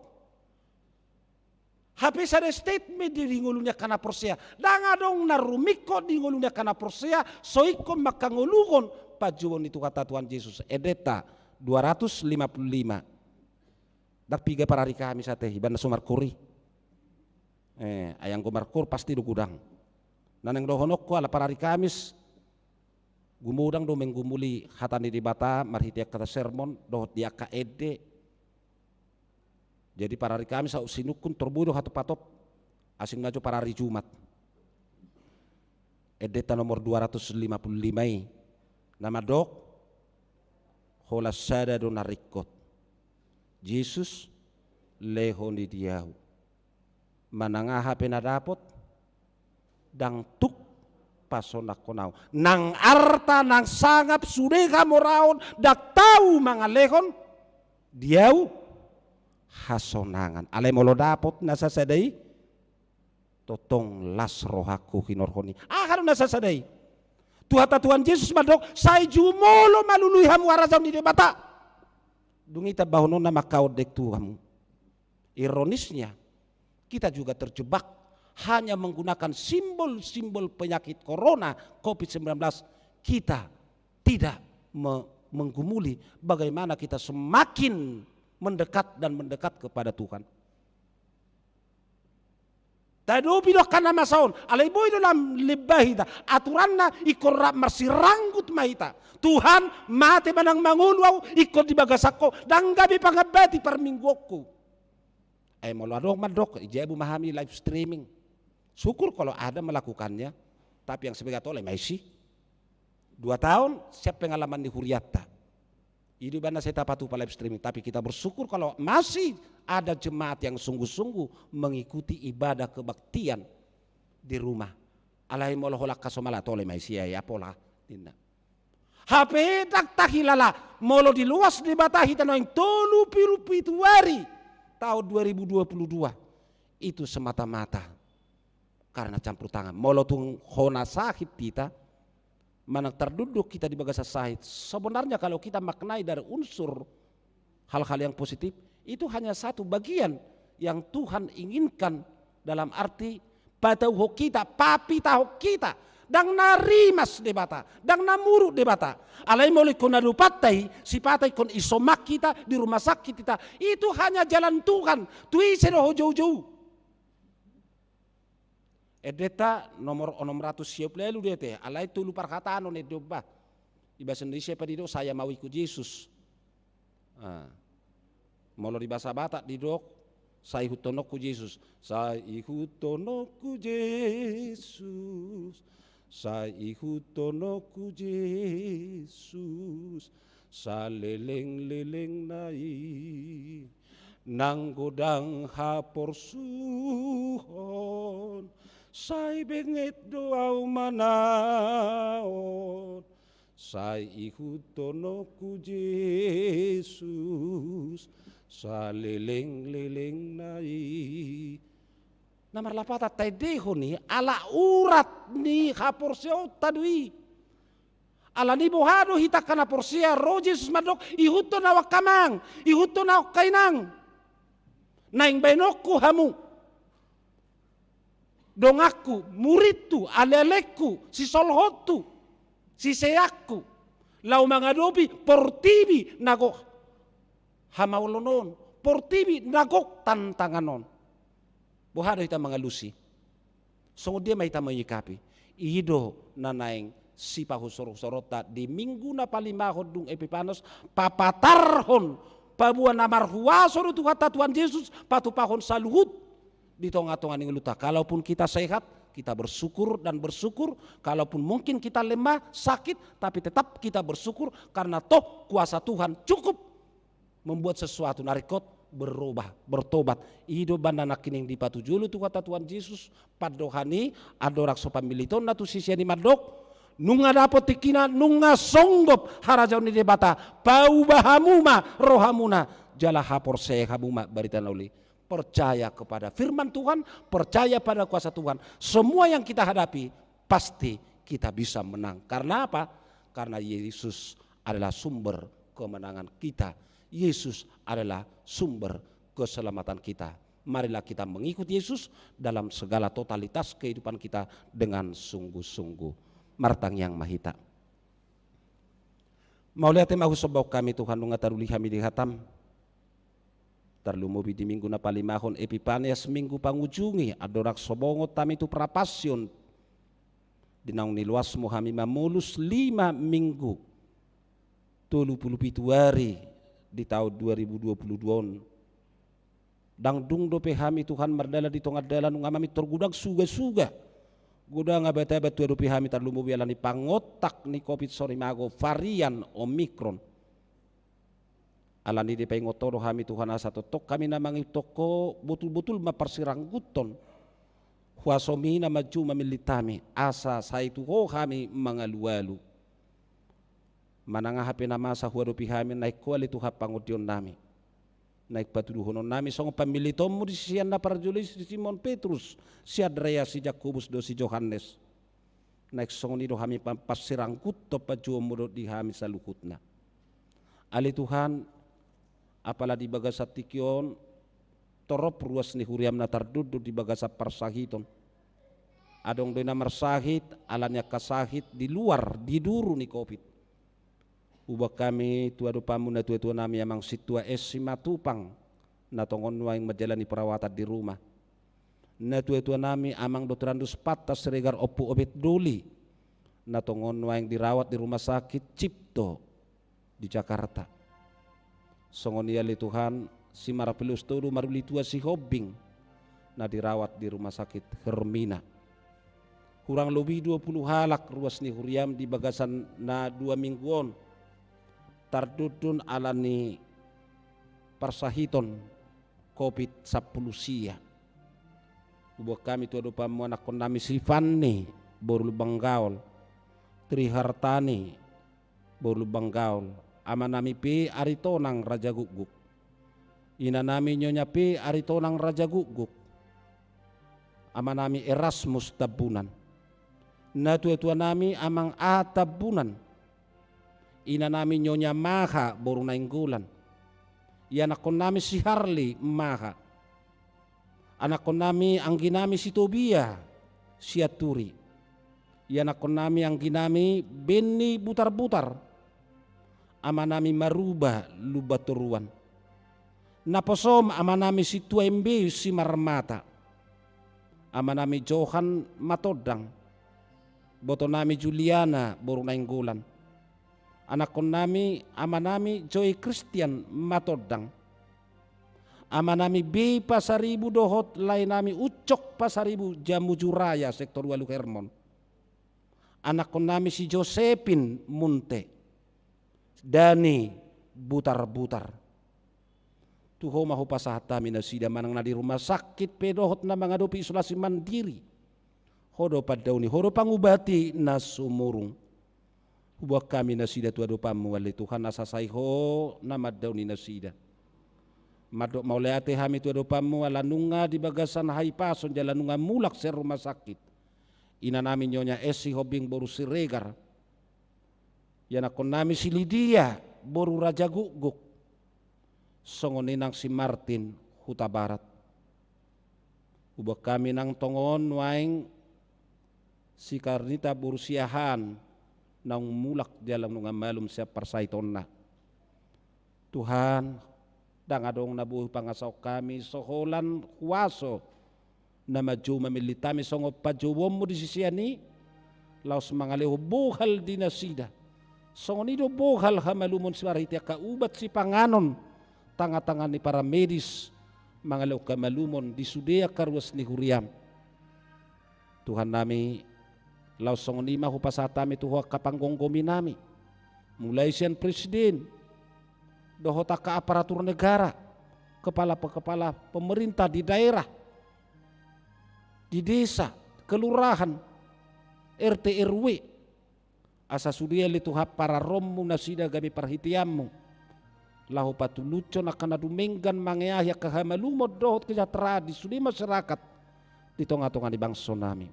Hape sada statement di, di ngolu ni angka na porsea. Ndang adong na rumingkot di ngolu ni angka na porsea so ingkon mangkangoluhon panjouon ni Tuhanta Tuhan Jesus. Endenta dua ratus lima puluh lima. Ndang piga parari Kamis ate, ibana so markoor i. Eh, ai anggo markoor pasti do godang. Na naeng dohononku, ala parari Kamis gumodang do menggumuli hata ni Debata marhite angka sermon dohot di angka ende. Jadi parari Kamis ahu sinungkun, tor boi do hatop-hatop, asing ma jo parari Jumat. Endenta nomor dua ratus lima puluh lima i na mandok, holan sada do na ringkot. Jesus, lehon i di ahu. Manang aha pe na dapot, ndang tuk pasonanghon ahu. Nang arta, nang sangap, sude hamoraon, ndang tau mangalehon di ahu hasonangan. Alai molo dapot na sasada i, tongtong las rohangku hinorhon i. Aha do na sasada i? Tuhanta Tuhan Jesus mandok, sai jumolo ma lului hamu harajaon ni Debata, dung i tambahononna ma angka ondeng tu hamu. Ironisnya, kita juga terjebak hanya menggunakan simbol-simbol penyakit corona, covid sembilan belas. Kita tidak me-, menggumuli bagaimana kita semakin mendekat dan mendekat kepada Tuhan. Tadopi do angka na masa on, alai boi do lam lemba hita, aturanna ingkon rap marsiranggut ma hita. Tuhan, mate manang mangolu au ingkon di bagasan Ho, ndang gabe pangambati parmingguonku. Ai molo adong mandok, ijabu ma hami live streaming. Syukur kalau ada melakukannya, tapi yang sebagai atole maisi. Dua tahun, siap pengalaman di huriatta. I do ibana sai tapatupa live streaming, tapi kita bersyukur kalau masih ada jemaat yang sungguh-sungguh mengikuti ibadah kebaktian di rumah. Alai molo holan ka somal atole maisi, ai apola ninna. Hape ndang tahilala, molo diloas Debata hita naeng tolu pulu pitu ari tahun dua ribu dua puluh dua, itu semata-mata karena campur tangan. Molo tung hona sahit hita, manang tardunduk hita di bagasan sahit, sebenarnya kalau kita maknai dari unsur hal-hal yang positif, itu hanya satu bagian yang Tuhan inginkan, dalam arti patauhon hita, papitahon hita. Ndang na rimas Debata, ndang na muruk Debata. Alai molo ingkon na dopanta i, sipata ingkon isoman hita di rumah sakit hita. Itu hanya jalan Tuhan. Tu ise do ho joujou? Endenta nomor onom ratus sia pulu ualu do i ate, alai tolu parhataon ende on bah. Di bahasa Indonesia pe didok, "Saya mau ikut Yesus." Ah. Molo di bahasa Batak didok, "Sai ihuthononku Jesus." Sai ihuthononku Jesus. Sai ihuthononku Jesus. Saleleng-lelengna i. Nang godang haporsuhon, sai benget do au manaon. Sai ihuthononku Jesus, saleleng-lelengna i. Na marlapatan taendehon i, ala urat ni haporseaonta do i. Alani boha do hita angka na porsea, ro Jesus mandok, "Ihuthon au angka amang, ihuthon au angka inang. Naeng baenonku hamu, donganku, muridhu, alealengku, sisolhothu, siseanku, laho mangadopi portibi na gok hamaolon on, portibi na gok tantangan on." Boha do hita mangalusi? Songon dia ma hita menyikapi? I do na naeng sipahusorhusoronta di minggu na palimahon dung Epipanos, papatarhon, paboa na marhuaso do Tuhanta Tuhan Jesus patupahon saluhut di tongatonga ni ngolunta. Kalaupun kita sehat, kita bersyukur dan bersyukur. Kalaupun mungkin kita lemah, sakit, tapi tetap kita bersyukur karena toh kuasa Tuhan cukup membuat sesuatu na ringkot berubah, bertobat. I do umbahen na nangkining dipatujolo Tuhanta Tuhan Jesus, pandohan i, andorang so pammilitonna tu sisean i mandok, nunga dapot tingkina, nunga songgop harajaon ni Debata, pauba hamu ma rohamuna, jala haporseai hamu ma barita na uli. Percaya kepada firman Tuhan, percaya pada kuasa Tuhan. Semua yang kita hadapi, pasti kita bisa menang. Karena apa? Karena Yesus adalah sumber kemenangan kita. Yesus adalah sumber keselamatan kita. Marilah kita mengikut Yesus dalam segala totalitas kehidupan kita dengan sungguh-sungguh. Martangiang ma hita. Mauliate ma husombahon hami Tuhan, nunga taruli hami di hatam. Tarlumobi di minggu na palimahon Epipanias, minggu pangujungi, andorang so bongot hami tu Prapasion. Di naung niloasmu hami mamolus lima minggu, tolu pulu pitu ari di taon dua ribu dua pulu dua on. Ndang dung dope hami Tuhan mardalan di tonga dalan, nunga mamintor godang sugasuga. Godang abat-abat tu adopi hami, tarlumobi alani pangontak ni covid sorimago varian Omikron. Alani i dipaingot Ho do hami Tuhan, asa tongtong hami na mangihuthon Ho, botul-botul ma parsirangguthon huasomi na manjou mamillit hami, asa sai tu Ho hami mangalualu. Manang aha pe na masa huadopi hami, naeng Ho ale Tuhan pangondionnami. Naeng patuduhononnami songon pammillitonmu di sisean na parjolo i si Simon Petrus, si Andreas, si Jakobus dohot si Johannes. Naeng songon i do hami pa-, parsirangguthon panjouonmu dohot di hami saluhutna. Ale Tuhan, apala di bagasan tingki on, torop ruas ni huriam na tardondon di bagasan parsahiton. Adong do i na marsahit, alani angka sahit di luar, di duru ni covid. Huboan hami tu adopanmu natuatuanami, Amang Sintua S. Simatupang, na tongon nuaeng manjalani perawatan di rumah. Natuatuanami Amang Doktorandus Pantas Siregar Ompu Obed Doli, na tongon nuaeng dirawat di Rumah Sakit Cipto di Jakarta. Songon i ale Tuhan, si Marapelius Todu Marulitua Sihombing, na dirawat di Rumah Sakit Hermina. Hurang lobi dua pulu halak ruas ni huriaM di bagasan na dua minggu on tardondon ala ni parsahiton covid sampulu sia. Huboan hami tu adopanMu anakkonnami si Fanny boru Lumban Gaol, Tri Hartani boru Lumban Gaol, amanami pe Aritonang Raja Gukguk, inanami Nyonya pe Aritonang Raja Gukguk, amanami Erasmus Tambunan, natuatuanami Amang A Tambunan, inanami Nyonya Maha boru Nainggolan, ianakkonnami si Harli Maha, anakkonnami angginami si Tobia Sianturi, ianakkonnami angginami Benny Butarbutar, amanami Maruba Lumban Toruan, naposoM amanami Sintua Embeus Simarmata, amanami Johan Matondang, botonami Juliana boru Nainggolan, anakkonnami amanami Joy Christian Matondang, amanami Bei Pasaribu dohot laenami Ucok Pasaribu Jamujuraya sektor ualu Hermon, anakkonnami si Josepin Munte, Dani Butarbutar. Tu Ho ma hupasahat hami nasida manang na di rumah sakit pe dohot na mangadopi isolasi mandiri. Ho do pandaoni, Ho do pangubati na sumurung. Huboan hami nasida tu adopanMu ale Tuhan asa sai Ho na mandaoni nasida. Mandok mauliate hami tu adopanMu ala nunga di bagasan hahipason jala nunga mulak sian rumah sakit inanami Nyonya Esi Hombing boru Siregar, ianakkonnami si Lidia boru Raja Gukguk, songon i nang si Martin Hutabarat. Huboan hami nang tongon nuaeng si Karnita boru Siahaan naung mulak jala nunga malum sian parsahitonna. Tuhan, ndang adong na boi hupangasahon hami so holan huaso na manjou mamillit hami songon panjouonMu di sisean i, laos mangalehon bohal di nasida. Songon i do bohal hamalumon simarhite angka ubat sipanganon, tangan-tangan ni para medis, mangalehon hamalumon di sude angka ruas ni huriaM. Tuhannami, laos songon i ma hupasahat hami tu Ho angka panggomgominami, mulai sian presiden, dohot angka aparatur negara, kepala-kepala pemerintah di daerah, di desa, kelurahan, R T R W, asa sude ale Tuhan pararomMu nasida gabe parhiteanMu, laho patulushon angka na dumenggan mangeahi angka hamalumon dohot kesejahteraan di sude masyarakat di tonga-tonga ni bangsonami.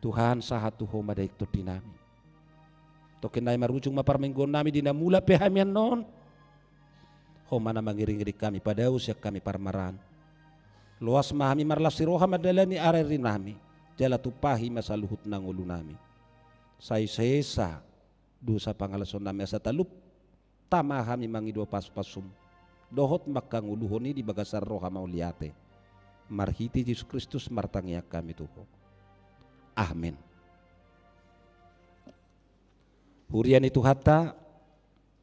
Tuhan, sahat tu Ho ma daging tondinami. Tongkin nai marujung ma parmingguonnami di na mulak pe hami annon. Ho ma na mangiring-iring hami, padao sian hami parmaraan. Loas ma hami marlas ni roha mandalani ari-arinami, jala tumpahi ma saluhut na ngolunami. Sai sesa dosa pangalasonnami asa talup tama hami mangido pasu-pasuM, dohot mangkangoluhon i di bagasan roha mauliate. Marhite Jesus Kristus martangiang hami tu Ho. Amen. Huria ni Tuhanta,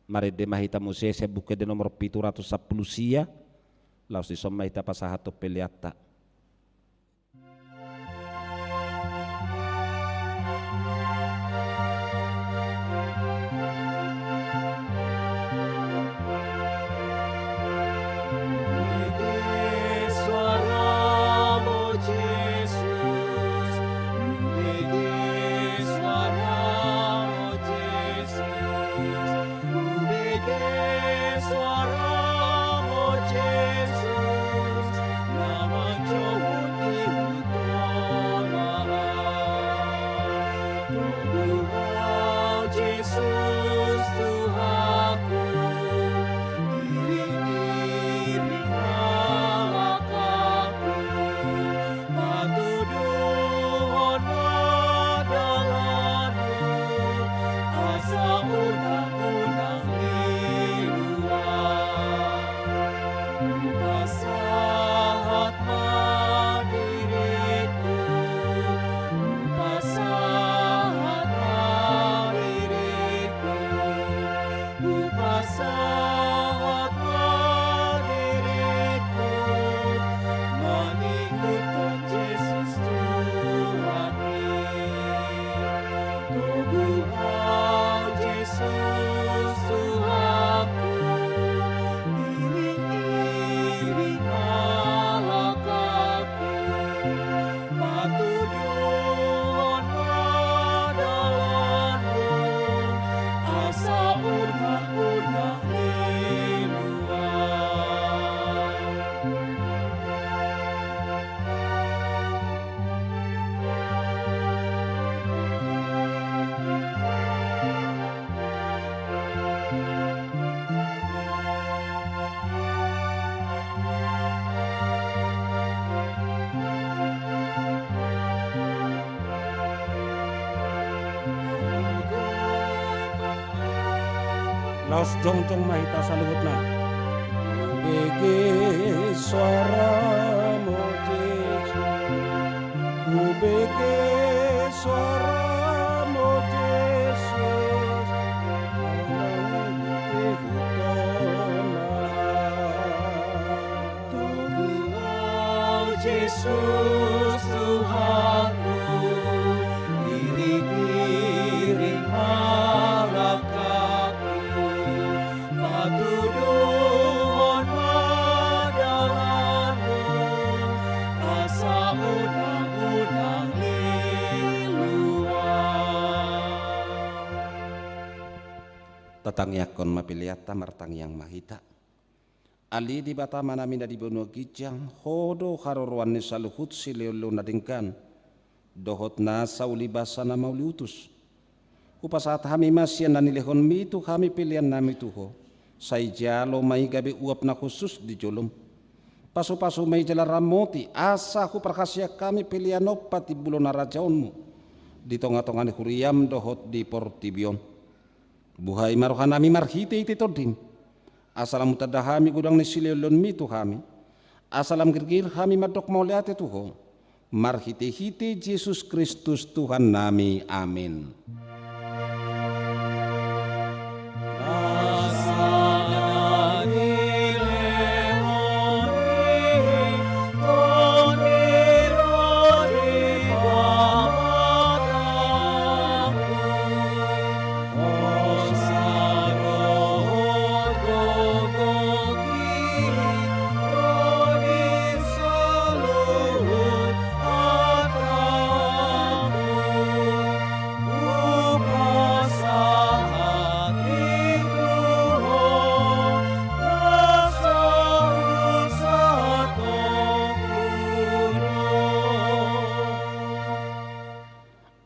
marende ma hita muse sian Buku Ende nomor pitu ratus sampulu sia, laos dison ma hita pasahathon peleanta. Laos jongjong ma hita saluhutna. Hubege soaramu, Jesus. Hubege soaramu, Jesus. Manang di huton na. Togu au, Jesus Tuhanku, iring-iring ma langkahku, patuduhon ma dalanmu, asa unang-unang lilu au. Tatangiangkon ma peleanta, martangiang ma hita. Ale Debata Amanami na di banua ginjang, Ho do haroroan ni saluhut silehonlehon na denggan dohot nasa ulibasa na mauliutus. Hupasahat hami ma sian na nilehonMi tu hami peleannami tu Ho. Sai jalo ma i gabe uap na hushus di jolom. Pasupasu ma i jala ramoti, asa huparhaseang hami pelean on patimbulon harajaonMu di tongatonga ni huriaM dohot di portibi on. Buhai ma rohanami marhitehite TondiM, asa lam hutanda hami godang ni silehonlehonMi tu hami, asa lam girgir hami mandok mauliate tu Ho, marhitehite Jesus Kristus Tuhannami. Amen.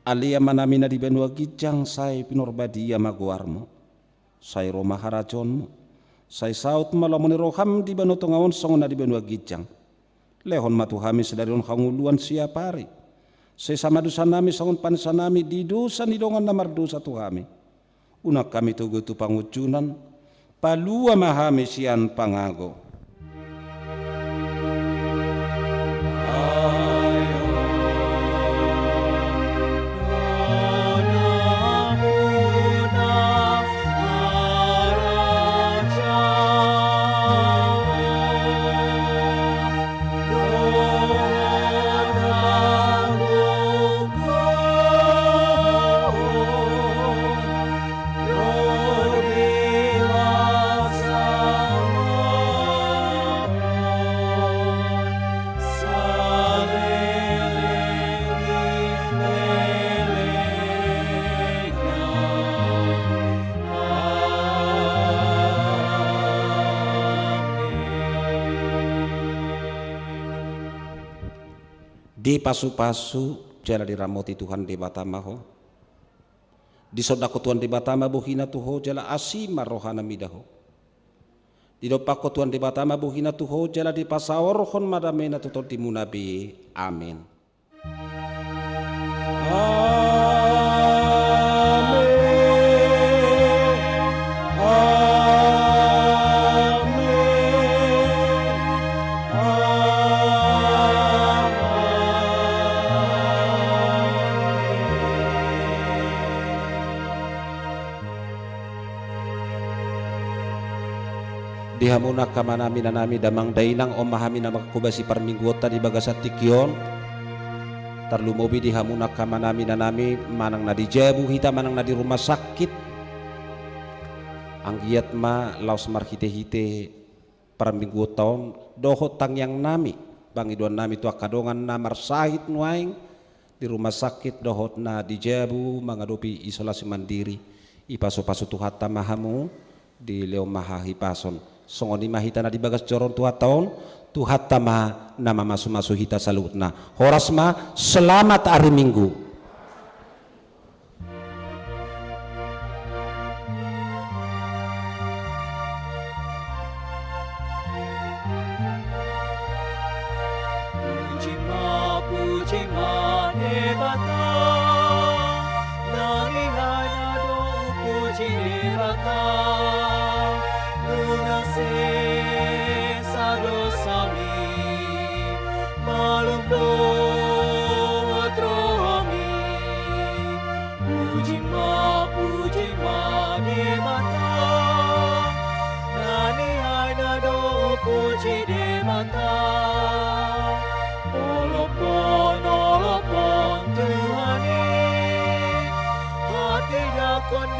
Ale Amanami na di banua ginjang, sai pinarbadia ma goarMu. Sai ro ma harajaonMu. Sai saut ma lomo ni rohaM di banua tonga on songon na di banua ginjang. Lehon ma tu hami sadari on hangoluan siapari. Sesa ma dosanami songon panesanami di dosa ni dongan na mardosa tu hami. Unang hami togu tu pangunjunan, palua ma hami sian pangago. Dipasupasu jala diramoti Tuhan Debata ma ho. Disondangkon Tuhan Debata ma bohina tu ho jala asi ma rohana mida ho. Didompakkon Tuhan Debata ma bohina tu ho jala dipasaorhon ma damena tu tondimuna be. Amen. Amen. Amen. Amen. Di hamuna angka amanami, inanami, damang dainang, on ma hami na manghobasi parmingguonta di bagasan tingki on. Tarlumobi di hamuna angka amanami, inanami, manang na di jabu hita manang na di rumah sakit. Anggiat ma laos marhitehite parmingguonta on dohot tangiangnami, pangidoannami tu angka dongan na marsahit nuaeng di rumah sakit dohot na di jabu mangadopi isolasi mandiri. Ipasupasu Tuhanta ma hamu dilehon ma hahipason. Songon i ma hita na di bagas joro ni Tuhanta on, Tuhanta ma na mamasumasu hita saluhutna. Horas ma, selamat ari Minggu. Puji ma, puji ma Debata, na nilai na do puji Debata. Olophon, olophon Tuhan i, hatindanghon